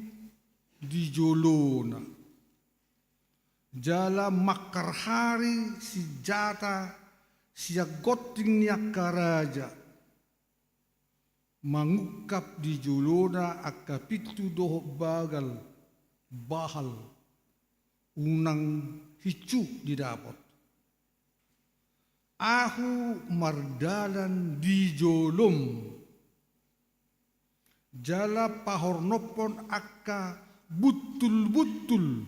di jolona, jala mangkarhari sinjata sian gonting ni angka raja, mangungkap di jolona angka pintu dohot bagal Baal, unang hinsu didapot. Ahu mardalan di jolom, jala pahornophon angka buntulbuntul.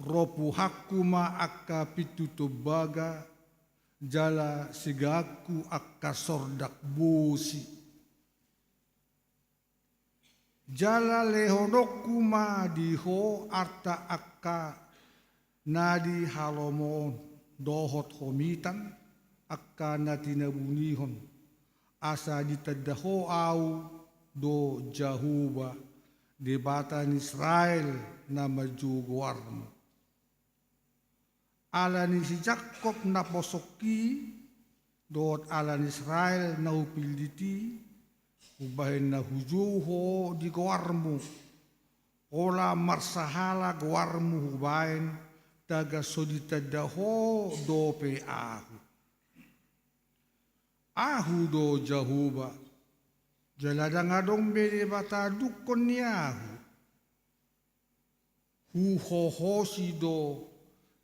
Ropuhanku ma angka pintu tombaga, jala segaanku angka sordak bosi. Jala lehononku ma di ho arta angka na di halomoon dohot homitan, angka na tinabunihon, asa ditanda ho Ahu do Jahowa, Debata ni Israel, na manjou goarmu. Ala ni si Jakkob naposongki, dohot ala ni Israel na hupillit i, hubahen na hujou ho di goarmu, holan marsahala goarmu hubahen, tagan so ditanda ho dope Ahu. Ahu do Jahowa, jala ndang adong be Debata dungkon ni Ahu. Huhohosi do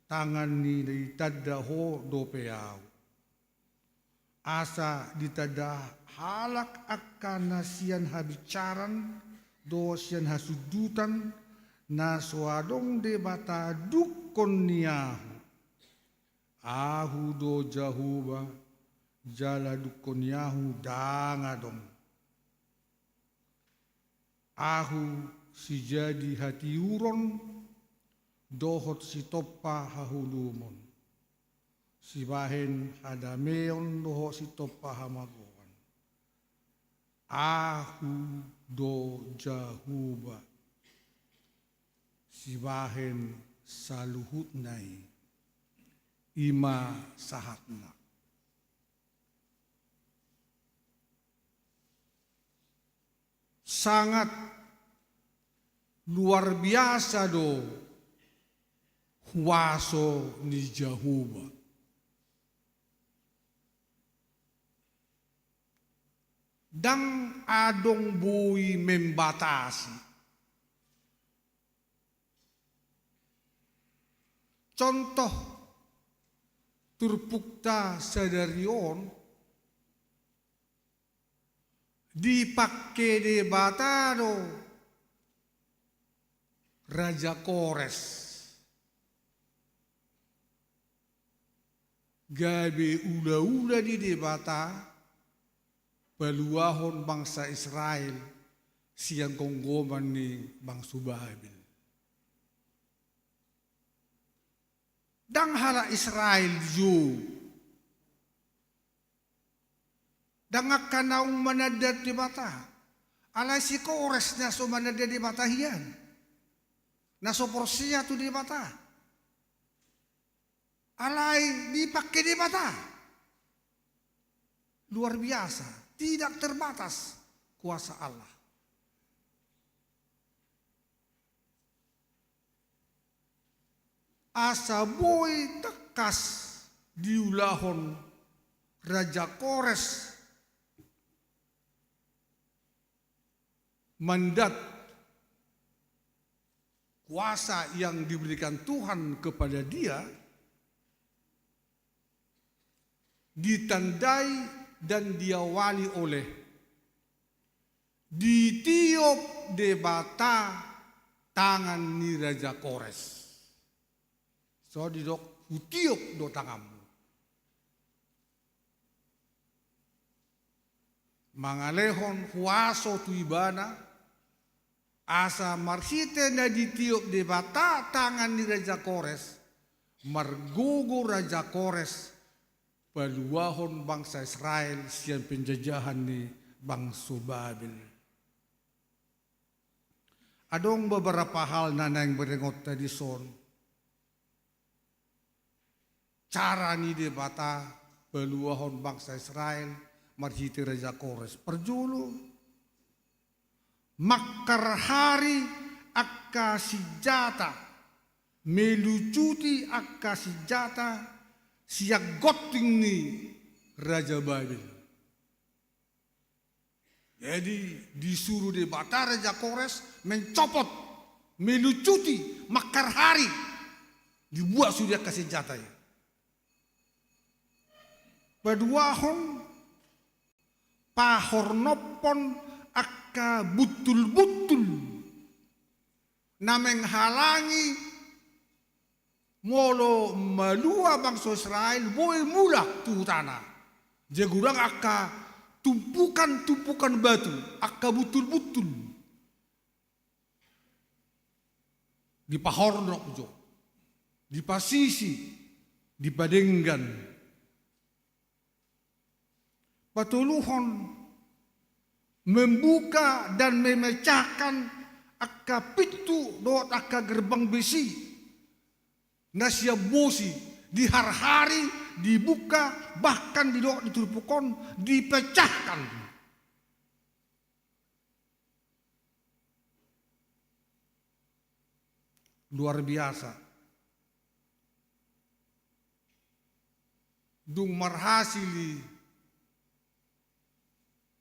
tangan ni na ditanda ho dope Ahu. Asa ditanda halak angka na sian habinsaran dohot sian hasundutan, na so adong Debata dungkon ni Ahu. Ahu do Jahowa, jala dungkon ni Ahu ndang adong. Ahu sijadi hatiuron dohot sitompa haholomon, sibahen hadameon dohot sitompa hamagoan. Ahu do Jahowa, sibahen saluhutna i. I ma sahatna. Sangat luar biasa do huaso ni Jahowa. Ndang adong boi membatasi. Contoh turpukta sadari on, dipangke Debata do Raja Kores gabe ulaula ni Debata, paluahon bangsa Israel sian gonggoman ni bangso Babel. Ndang halak Israel jo, ndang angka naung mananda Debata, alai si Kores na so mananda Debata hian, na so porsea tu Debata. Alai dipake Debata. Luar biasa, tidak terbatas kuasa Allah. Asa boi tangkas diulahon Raja Kores mandat, kuasa yang diberikan Tuhan kepada dia, ditandai dan diawali oleh ditiop Debata tangan ni Raja Kores. So didok, hutiop do tanganmu. Mangalehon huaso tu ibana, asa marhite na ditiop Debata tangan ni Raja Kores, margogo Raja Kores paluahon bangsa Israel sian penjajahan ni bangso Babel. Adong beberapa hal na naeng berengonta dison. Cara ni Debata paluahon bangsa Israel marhite Raja Kores. Parjolo, mangkarhari angka sinjata, melucuti angka sinjata sian gonting ni Raja Babel. Jadi, disuru Debata Raja Kores mencopot, melucuti, mangkarhari dibuat sude angka sinjata i. Paduahon, pahornophon angka buntul-buntul na menghalangi molo malua bangso Israel boi mulak tu hutana. Jadi godang angka tumpukan-tumpukan batu, angka buntul-buntul. Dipahornop jo, dipasisi, dipadenggan. Patoluhon, membuka dan memecahkan angka pintu dohot angka gerbang besi na sian bosi, di harhari dibuka, bahkan didok di turpuk on dipecahkan. Luar biasa. Dung marhasil i,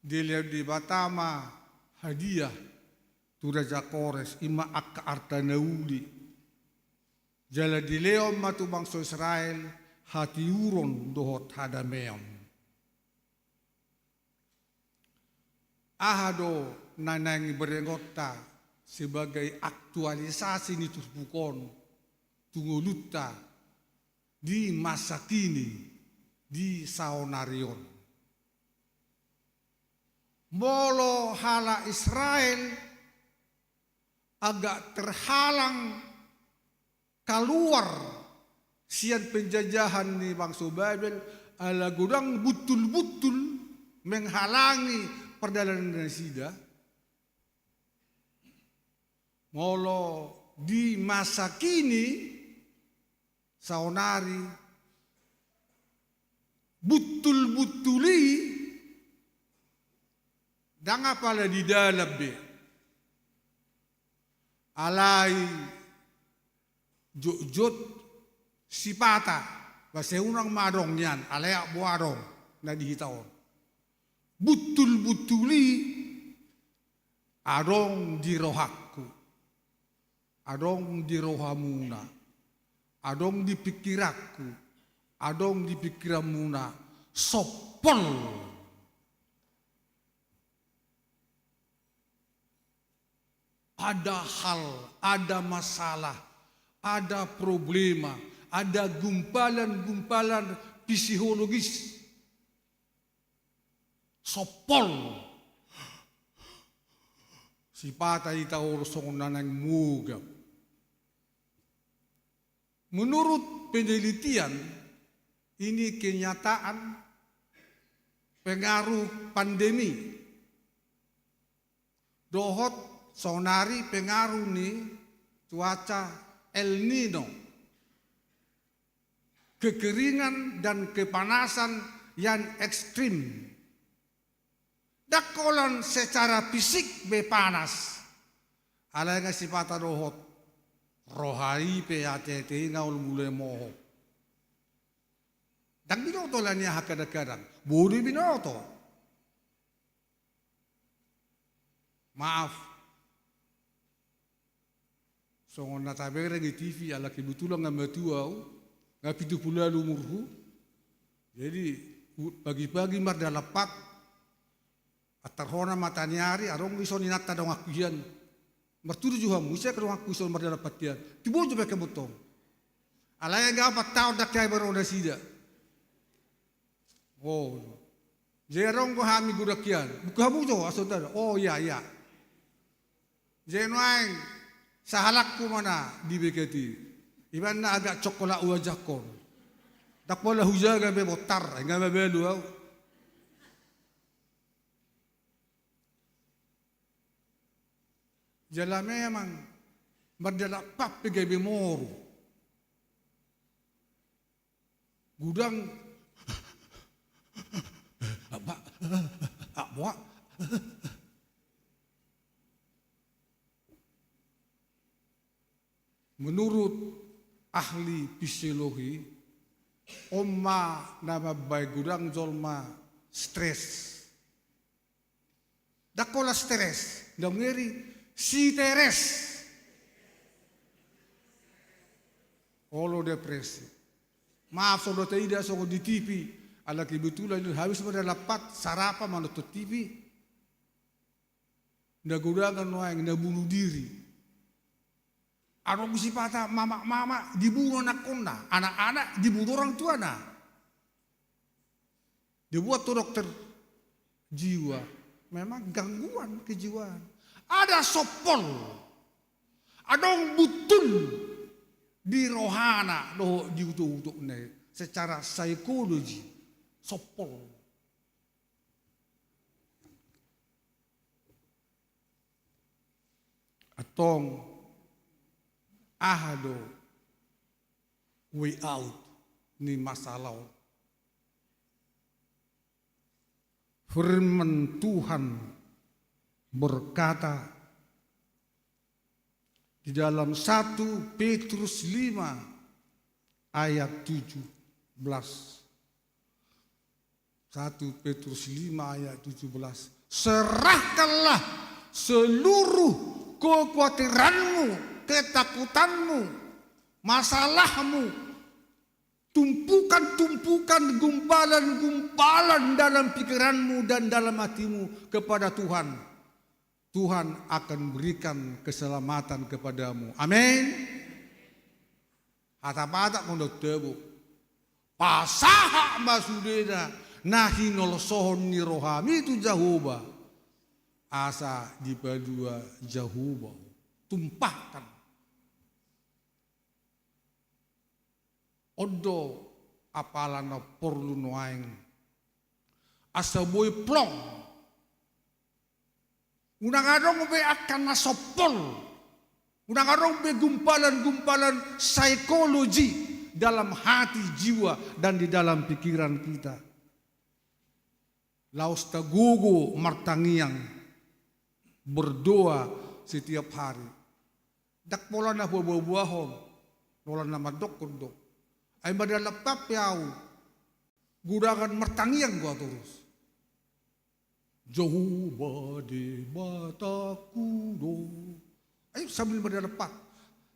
dilehon Debata ma hadiah tu Raja Kores, i ma angka arta na uli. Jala dilehon ma tu bangso Israel hatiuron dohot hadameon. Aha do na naeng berengonta sebagai aktualisasi ni turpuk on tu ngolunta di masa kini, di saonari on? Molo halak Israel agak terhalang kaluar sian penjajahan ni bangso Babel, ala godang buntul-buntul menghalangi pardalanan nasida. Molo di masa kini, saonari, buntul-buntul i ndang apala di dalan be. Alai jotjot sipata, bahasa unang ma adong nian, alai ahu pe adong na di hita on. Buntul-buntul i adong di rohangku, adong di rohamuna, adong di pingkiranku, adong di pingkiranmuna, sompol. Ada hal, ada masalah, ada problema, ada gumpalan-gumpalan psikologis. Sompol. Sipata hita olo songon na naeng mogap. Menurut penelitian, ini kenyataan pengaruh pandemi dohot saonari pengaruh ni cuaca El Nino, kekeringan dan kepanasan yang ekstrim. Ndang holan secara fisik be panas. Alai nga sipata dohot roha i pe, ateate i nga olo mulai mohop. Ndang binoto alani aha, kadang-kadang bodo i binoto. Maaf. Songon na tabereng di T V, ala kebetulan nga matua au, nga pitu pulu ualu umurhu. Jadi, u-, pagi-pagi mardalan pat, antar hona mataniari, adong dison inanta donganku hian. Martudur jo hamu, ise donganku dison mardalan pat hian. Tiboan jo pe hamu tong. Alai nga opat taon ndang hea be ro nasida. Oh. Jadi adong do hami godang hian. Buka hamu jo, asa ndada. Oh, iya, iya. Jadi nuaeng sahalakku ma na di B K T. Iba na agak cokkolat uajahkon. Ndang pola hujaga be bontar, nga mabalu au. Jala memang mardalan pat pe gabe moru. Godang. Apa? Apa? Menurut ahli fisiologi, on ma na mambahen godang jolma stres. Ndang holan stres, ndang ngeri, siteres. Olo depresi. Maaf, so do taida songon di T V, ala kebetulan i habis mardalan pat, sarapan manonton T V. Na godangan nuaeng na bunuh diri. Adong sipata mamak-mamak dibunuh anakkonna, anak-anak dibunuh orang tuana. Dibuat tu dokter jiwa, memang gangguan kejiwaan. Ada sompol, adong buntul di rohana dohot di utok-utokna i secara psikologi, sompol. Antong, aha do way out ni masalah on? Firman Tuhan berkata di dalam satu Petrus lima ayat tujuh belas. Satu Petrus lima ayat tujuh belas. Serahkanlah seluruh kekhawatiranmu, ketakutanmu, masalahmu, tumpukan-tumpukan, gumpalan-gumpalan dalam pikiranmu dan dalam hatimu kepada Tuhan. Tuhan akan berikan keselamatan kepadamu. Amin. Hata Batak ma on tabo. Pasahat ma sudena na hinolsohon ni rohami tu Jahowa, asa dipalua Jahowa. Tumpahkan. On do apala na porlu nuaeng asa boi plong. Unang adong be angka na sompol. Unang adong be gumpalan-gumpalan psikologi dalam hati, jiwa, dan di dalam pikiran kita. Laos tagogo martangiang, berdoa setiap hari. Ndang pola na huboaboahon, holan na mandokkon do. Ai mardalan pat pe au, godangan martangiang do au torus. Jahowa Debatangku do. Ai sambil mardalan pat.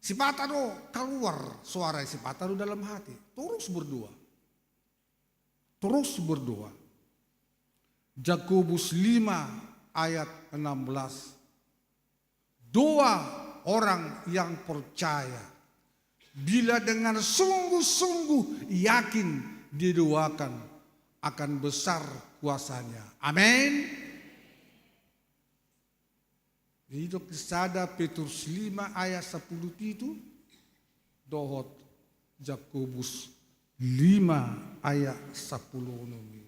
Sipata do kaluar suara i, sipata do dalam hati. Torus berdoa. Terus berdoa. Jakobus lima ayat enam belas. Doa orang yang percaya, bila dengan sungguh-sungguh yakin didoakan, akan besar kuasa-Nya. Amin. Didok di sada Petrus lima ayat sampulu pitu dohot Jakobus lima ayat sampulu onom i.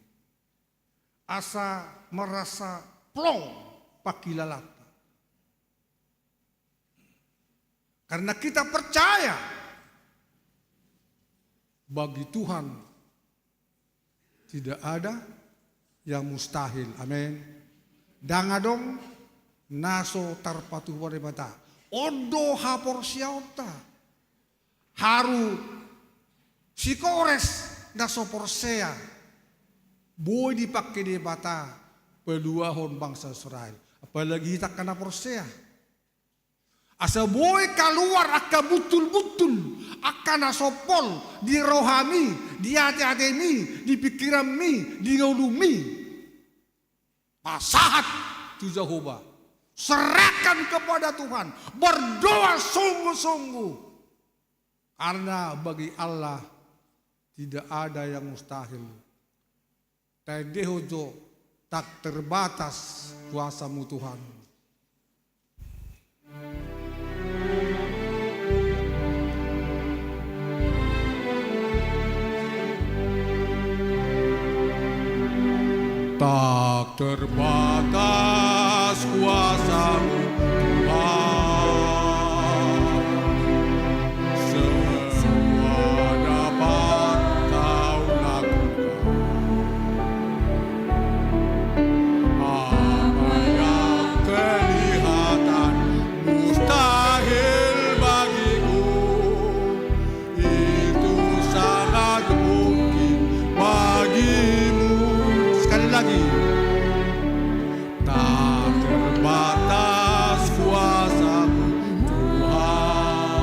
Asa merasa plong pangkilalanta. Karena kita percaya bagi Tuhan tidak ada yang mustahil. Amin. Ndang adong na so tarpatupa Debata. On do haporseaonta. Haru si Kores na so porsea, boi dipangke Debata paluahon bangso Israel. Apalagi hita angka na porsea. Asa boi kaluar angka buntul-buntul, angka na sompol di rohami, di ate-atemi, di pingkiranmi, di ngolumi. Pasahat tu Jahowa. Serahkan kepada Tuhan. Berdoa sungguh-sungguh. Karena bagi Allah tidak ada yang mustahil. Taendehon jo, tak terbatas kuasa-Mu, Tuhan. Tak terbatas kuasa-Mu, Tuhan. Semua dapat Kau lakukan. Apa yang kelihatan mustahil bagimu, itu sangat mungkin bagimu. Sekali lagi. Tak terbatas kuasa-Mu, Tuhan.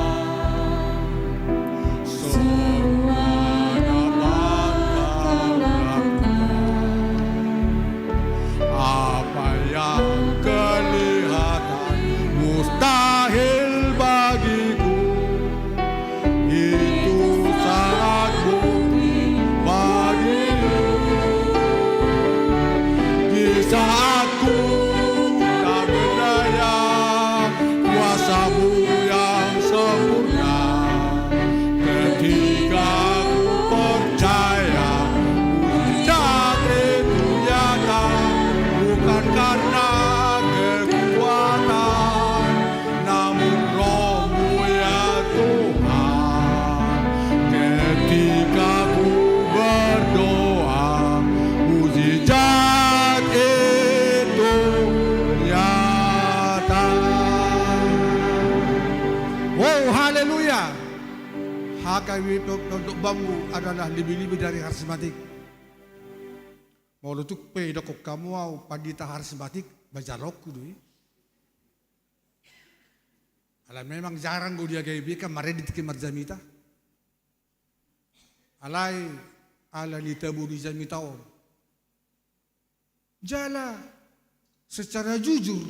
Semua dapat Kau lakukan. Apa yang kelihatan mustahil bagiku, itu sangat mungkin bagimu. Di saat ku tak berdaya, kuasa-Mu yang sempurna. Ketika ku percaya, mujizat itu nyata, bukan karena kekuatan, namun Roh-Mu ya Tuhan. Ketika ku berdoa, mujizat itu nyata. Wow, haleluya. H K B P Pondok Bambu adalah lebih-lebih dari karismatik. Molo tung pe didokkon hamu au pandita karismatik, bajaloku do i. Alai memang jarang do di H K B P kan marende tingki marjamita. Alai ala ni tabo ni jamita on. Jala secara jujur,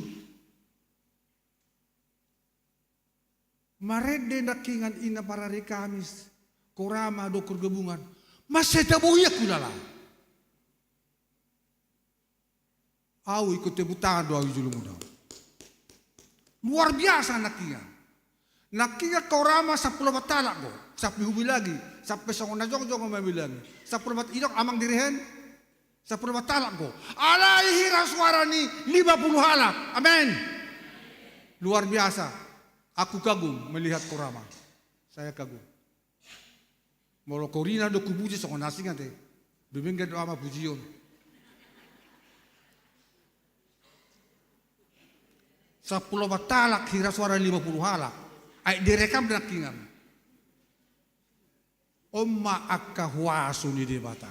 marende nangkingan inna parari Kamis, Korama dohot pargabungan. Mansai tabo ia hulala. Au ingkon tepuk tangan do au di jolomuna. Luar biasa nangkingan. Nangkingan Korama sampulu opat halak do. Sampe hubilangi, sampe songon na jongjong ma hubilangi. Sampulu opat, idok amang direhen. Sampulu opat halak do. Alai hira suara ni lima puluh halak. Amen. Luar biasa. Aku kagum melihat Korama. Saya kagum. Molo korina do hupuji songon asing ate. Bebenggan do ama pujion. Sampulu opat halak hira suara lima puluh halak. Ai direkam nangkingan. On ma angka huaso ni Debata.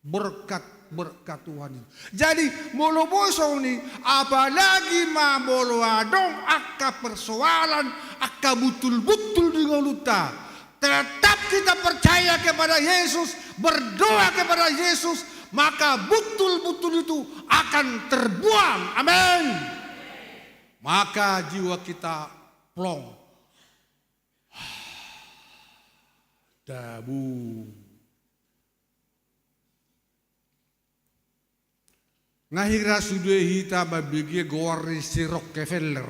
Berkat, berkat Tuhan ini. Jadi, molo boi songon i, apalagi ma molo adong angka persoalan, angka buntul-buntul di ngolunta. Tetap kita percaya kepada Yesus, berdoa kepada Yesus, maka buntul-buntul itu akan terbuang. Amin. Maka jiwa kita plong. Tabo. Nga hira sude hita mambege goar ni si Rockefeller,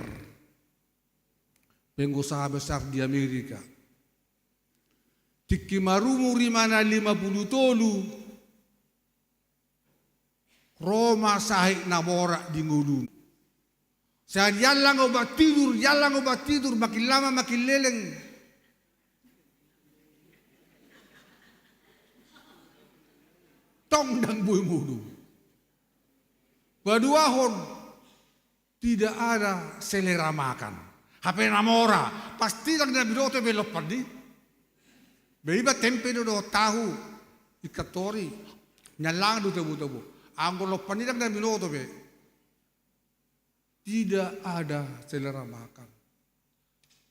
pengusaha besar di Amerika. Tingki marumur imana lima pulu tolu, ro ma sahit na mora di ngoluna. Sai diallang obat tidur, diallang obat tidur, makin lama makin leleng. Tong ndang boi modom. Paduahon, tidak ada selera makan. Hape na mora, pasti ndang na binoto be lompan i. Be iba tempe do dohot tahu, ikan tori, nyallang do tabo-tabo. Anggo lompan i ndang na binoto be. Tidak ada selera makan.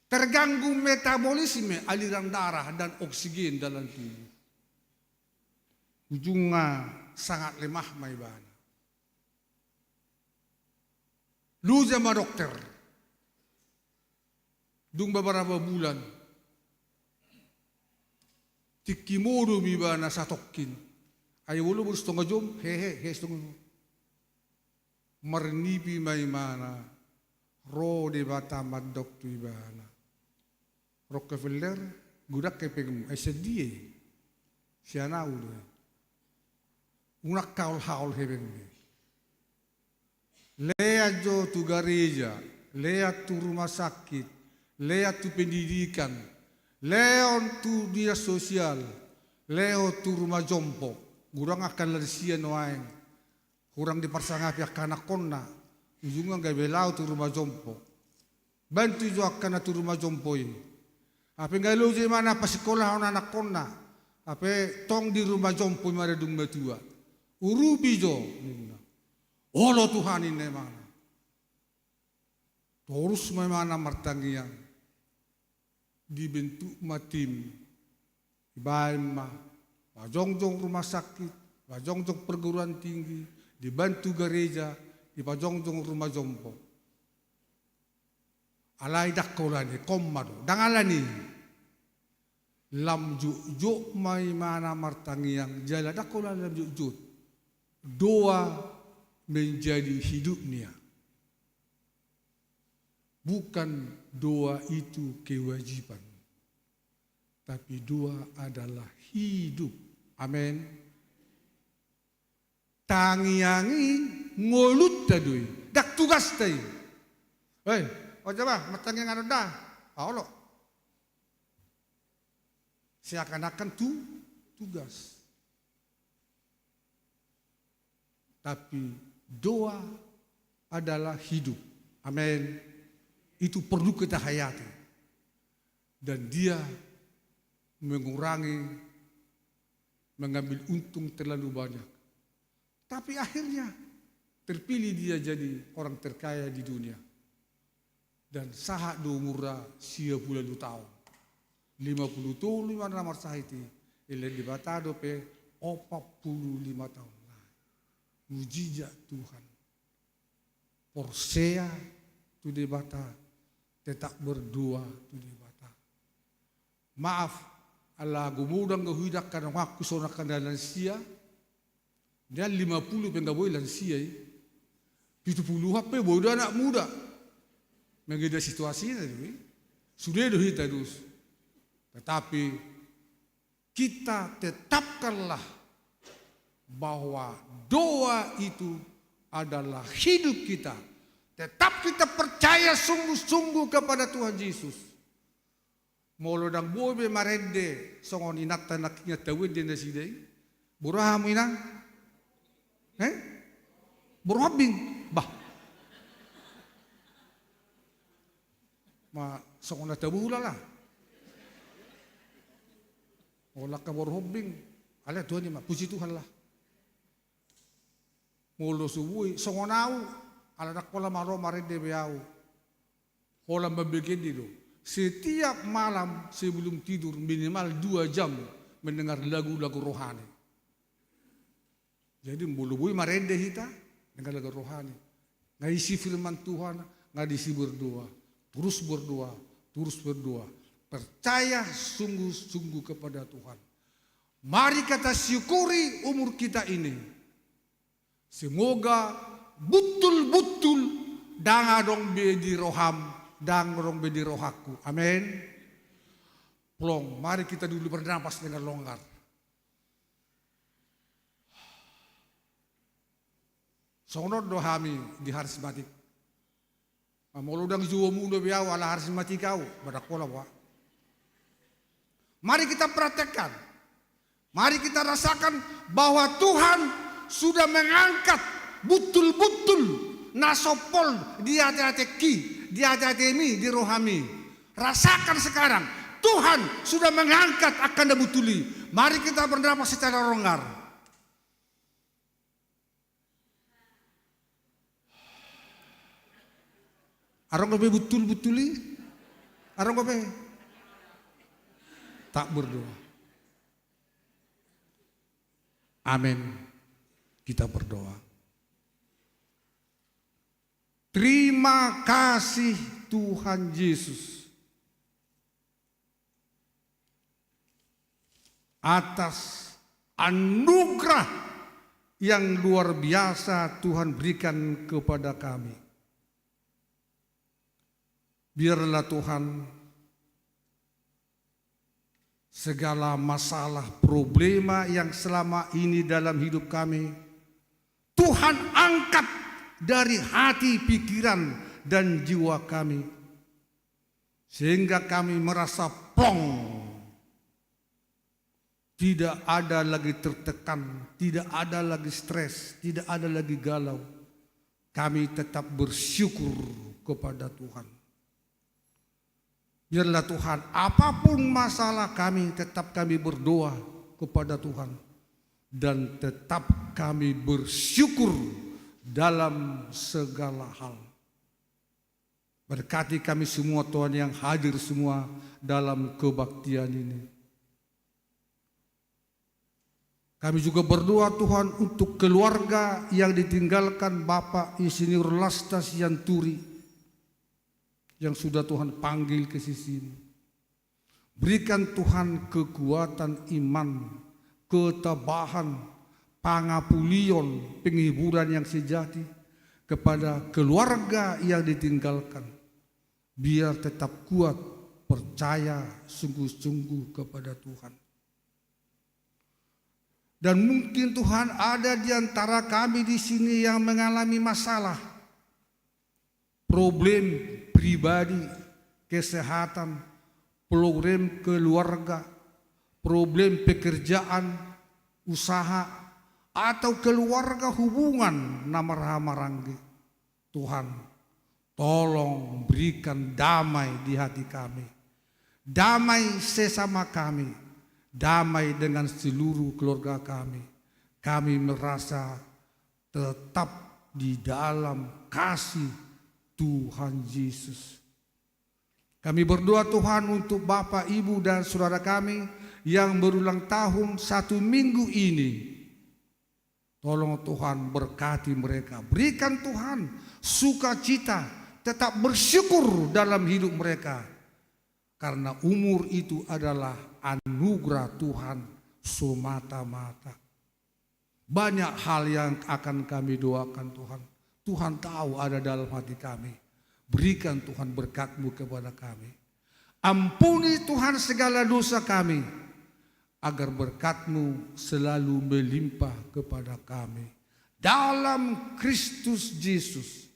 Terganggu metabolisme, aliran darah dan oksigen dalam tubuh. Ujungna sangat lemah ma ibana. Loja ma dokter. Dung beberapa bulan, tingki modom ibana satongkin. Ai olo baru setengah jom, hehe, he setengah jom. Marnipi ma imana, ro Debata mandok tu ibana. Rockefeller, godang hepengmu, ai sian dia i? Sian ahu do i. Unang haol-haol hepengmu. Lean jo tu gareja, lean tu rumah sakit, lean tu pendidikan, lean tu dinas sosial, lean tu rumah jompo. Godang angka lansia nuaeng. Hurang diparsangapi angka anakkonna, ujungna gabe laho tu rumah jompo. Bantu jo angka na tu rumah jompo i. Hape nga loja imana pasikkolahon anakkonna, hape tong di rumah jompo imana dung matua. Urupi jo, ninna. Olo Tuhan, ninna imana. Torus ma imana martangiang. Dibentuk ma tim, dibaen ma, pajongjong rumah sakit, pajongjong perguruan tinggi, dibantu gareja, dipajongjong rumah jompo. Alai ndang holan i, koma do, ndang alani. Lam jotjot ma imana martangiang, jala ndang holan lam jotjot. Doa menjadi hidupnya. Bukan doa itu kewajiban, tapi doa adalah hidup. Amen. Tangiang i ngolunta do i, ndang tugasta i. Hei, olo ba, martangiang annon da. Ah, olo. Seakan-akan tu, tugas. Tapi doa adalah hidup. Amin. Itu perlu kita hayati. Dan dia mengurangi, mengambil untung terlalu banyak. Tapi akhirnya terpilih dia jadi orang terkaya di dunia. Dan sahat do umurna sia pulu ualu taon. Lima pulu tolu ma na marsahit i, dilehon Debata dope opat pulu lima taon nai. Mujizat Tuhan. Porsea tu Debata, tetap berdoa tu Debata. Maaf, ala gomodang do huida angka donganku songon angka na lansia. Dia lima pulu pe nga boi lansia i. Pitu puluhan pe boi do anak muda. Mengida situasina do i. Sude do hita dos. Tetapi kita tetapkanlah bahwa doa itu adalah hidup kita. Tetap kita percaya sungguh-sungguh kepada Tuhan Yesus. Molo ndang boi be marende songon inanta nangkin tau ende nasida i. Boru aha hamu, Inang? Eh? Boru Hambing? Bah. Ma songon na tabo hulala. Molo angka boru Hambing, alai Tuhan i ma, puji Tuhan lah. Molo so boi, songon ahu, ala ndang pola malo marende be ahu. Holan mambege ende do. Setiap malam sebelum tidur minimal dua jam mendengar lagu-lagu rohani. Jadi molo boi marende hita, dengar lagu rohani. Nga isi firman Tuhan, nga isi berdoa. Terus berdoa, terus berdoa. Percaya sungguh-sungguh kepada Tuhan. Mari kita syukuri umur kita ini. Semoga buntul-buntul ndang adong be di roham, ndang adong be di rohangku. Amen. Plong, mari kita dulu bernapas dengan longgar. Songon on do hami di harismatik. Molo ndang joumu dope au ala harismatik au, ba ndang pola boha. Mari kita praktekkan. Mari kita rasakan bahwa Tuhan sudah mengangkat buntul-buntul na sompol di ate-atengki, di ate-atemi, di rohami. Rasakan sekarang, Tuhan sudah mengangkat angka na buntul i. Mari kita bernapas secara longgar. Adong dope buntul-buntul i? Adong dope? Tak berdoa. Amin. Kita berdoa. Terima kasih Tuhan Yesus atas anugerah yang luar biasa Tuhan berikan kepada kami. Biarlah Tuhan, segala masalah, problema yang selama ini dalam hidup kami, Tuhan angkat dari hati, pikiran, dan jiwa kami. Sehingga kami merasa plong. Tidak ada lagi tertekan, tidak ada lagi stres, tidak ada lagi galau. Kami tetap bersyukur kepada Tuhan. Biarlah Tuhan, apapun masalah kami, tetap kami berdoa kepada Tuhan. Dan tetap kami bersyukur dalam segala hal. Berkati kami semua, Tuhan, yang hadir semua dalam kebaktian ini. Kami juga berdoa, Tuhan, untuk keluarga yang ditinggalkan Bapak Insinyur Lasta Sianturi yang sudah Tuhan panggil ke sisi-Mu. Berikan, Tuhan, kekuatan iman, ketabahan, pangapulion, penghiburan yang sejati kepada keluarga yang ditinggalkan. Biar tetap kuat, percaya sungguh-sungguh kepada Tuhan. Dan mungkin, Tuhan, ada di antara kami di sini yang mengalami masalah, problem pribadi, kesehatan, problem keluarga, problem pekerjaan, usaha, atau keluarga, hubungan na marhaha maranggi. Tuhan, tolong berikan damai di hati kami, damai sesama kami, damai dengan seluruh keluarga kami. Kami merasa tetap di dalam kasih Tuhan Yesus. Kami berdoa, Tuhan, untuk Bapak, Ibu, dan Saudara kami yang berulang tahun satu minggu ini. Tolong, Tuhan, berkati mereka. Berikan, Tuhan, sukacita, tetap bersyukur dalam hidup mereka. Karena umur itu adalah anugerah Tuhan semata-mata. Banyak hal yang akan kami doakan, Tuhan. Tuhan tahu ada dalam hati kami. Berikan, Tuhan, berkat-Mu kepada kami. Ampuni, Tuhan, segala dosa kami, agar berkat-Mu selalu melimpah kepada kami. Dalam Kristus Yesus,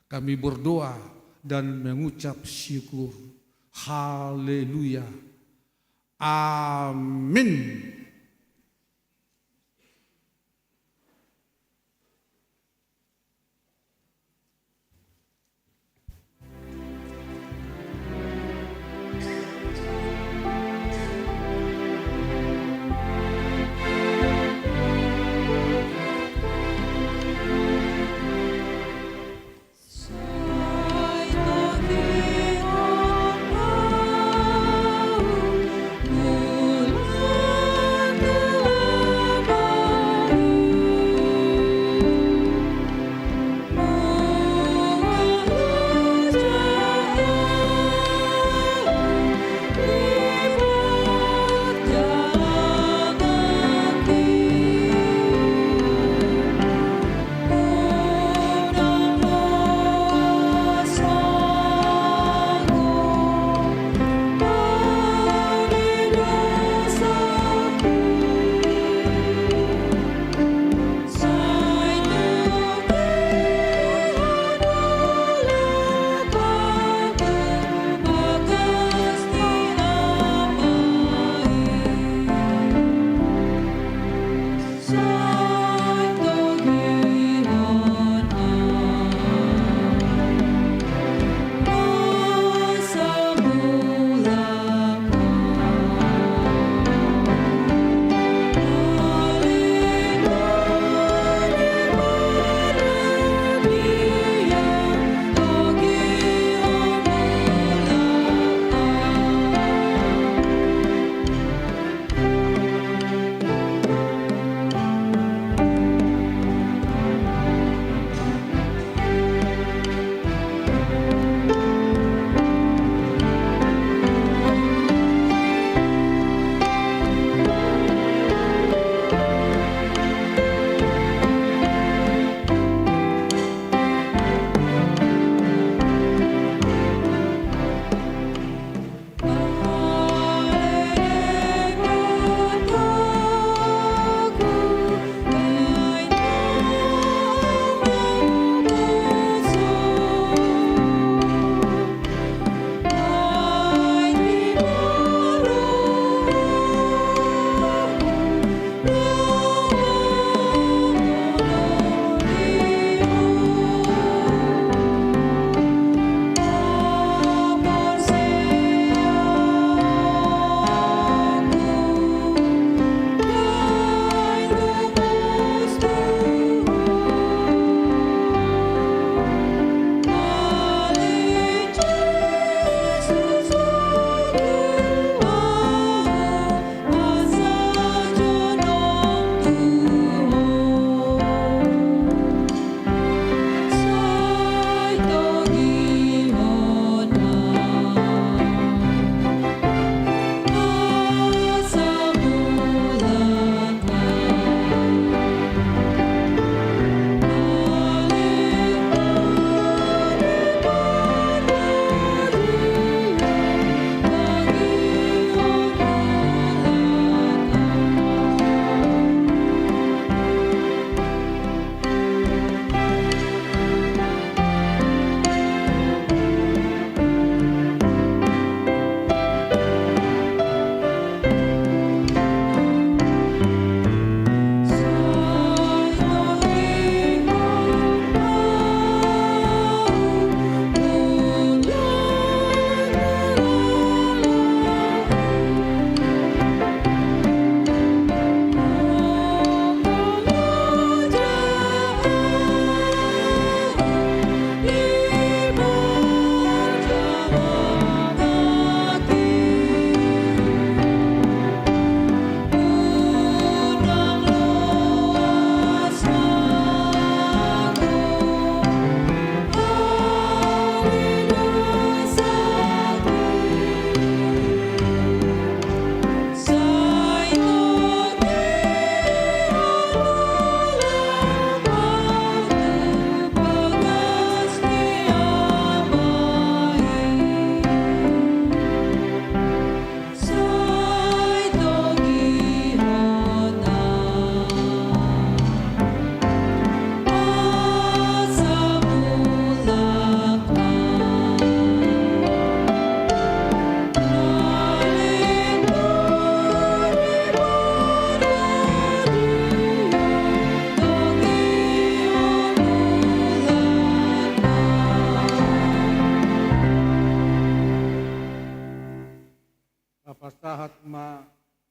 kami berdoa dan mengucap syukur. Haleluya. Amin.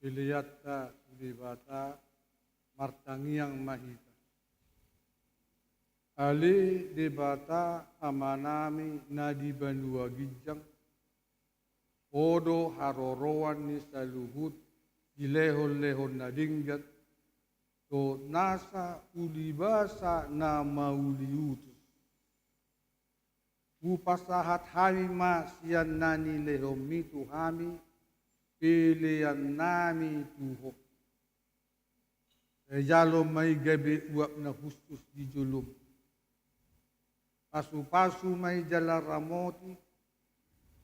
Peleanta tu Debata. Martangiang ma hita. Ale Debata Amanami na di banua ginjang, Ho do haroroan ni saluhut silehonlehon na denggan, dohot nasa ulibasa na mauliutus. Hupasahat hami ma sian na nilehonMi tu hami peleannami tu Ho. Sai jalo ma i gabe uap na hushus di jolom. Pasupasu ma i jala ramoti,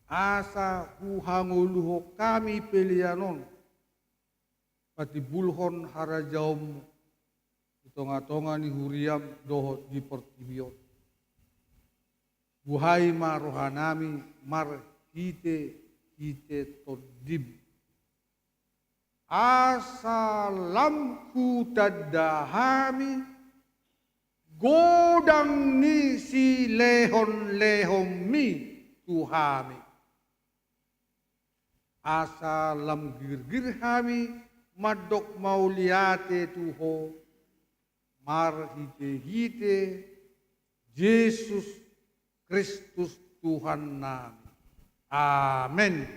asa huhangoluhon hami pelean on patimbulhon harajaonMu di tongatonga ni huriaM dohot di portibi on. Buhai ma rohanami marhitehite TondiM, asa lam hutanda hami godang ni silehonlehonMi tu hami. Asa lam girgir hami mandok mauliate tu Ho marhitehite Jesus Kristus Tuhannami. Amen.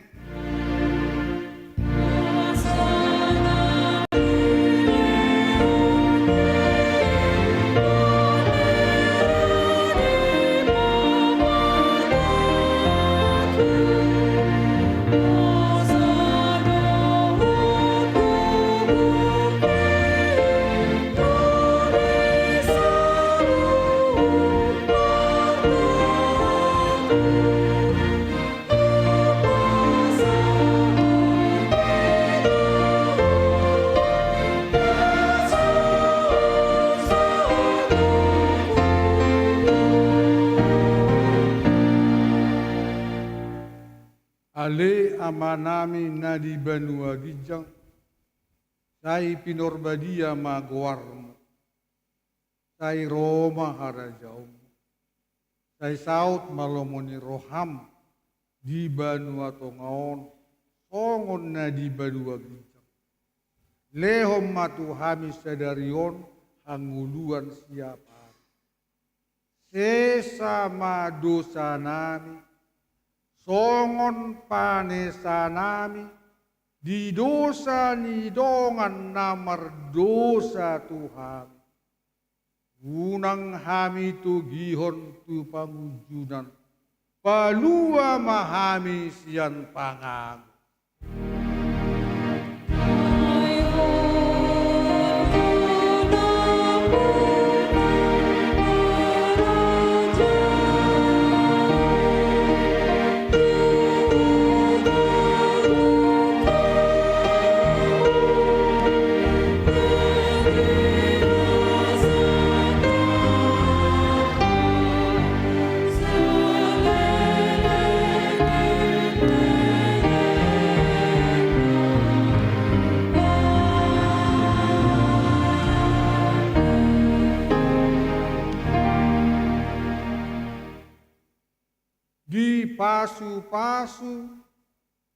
Ale Amanami na di banua ginjang, sai pinarbadia ma goarMu. Sai ro ma harajaonMu. Sai saut ma lomo ni rohaM di banua tonga on songon na di banua ginjang. Lehon ma tu hami sadari on hangoluan siapari. Sesa ma dosanami songon panesanami di dosa ni dongan na mardosa tu hami. Unang hami togihon tu pangunjunan, palua ma hami sian pangago. Dipasupasu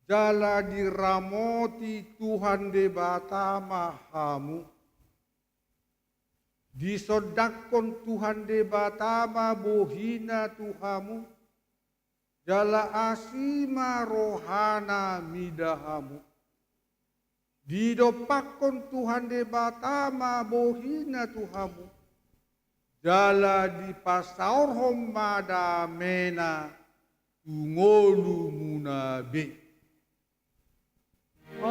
jala diramoti Tuhan Debata ma hamu. Disondangkon Tuhan Debata ma bohina tu hamu, jala asi ma rohana mida hamu. Didompakkon Tuhan Debata ma bohina tu hamu, jala dipasaorhon ma damena tu ngolumuna be. Amen.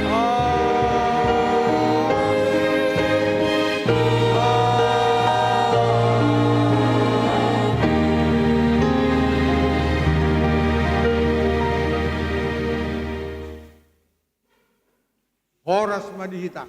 Amen. Horas ma di hita.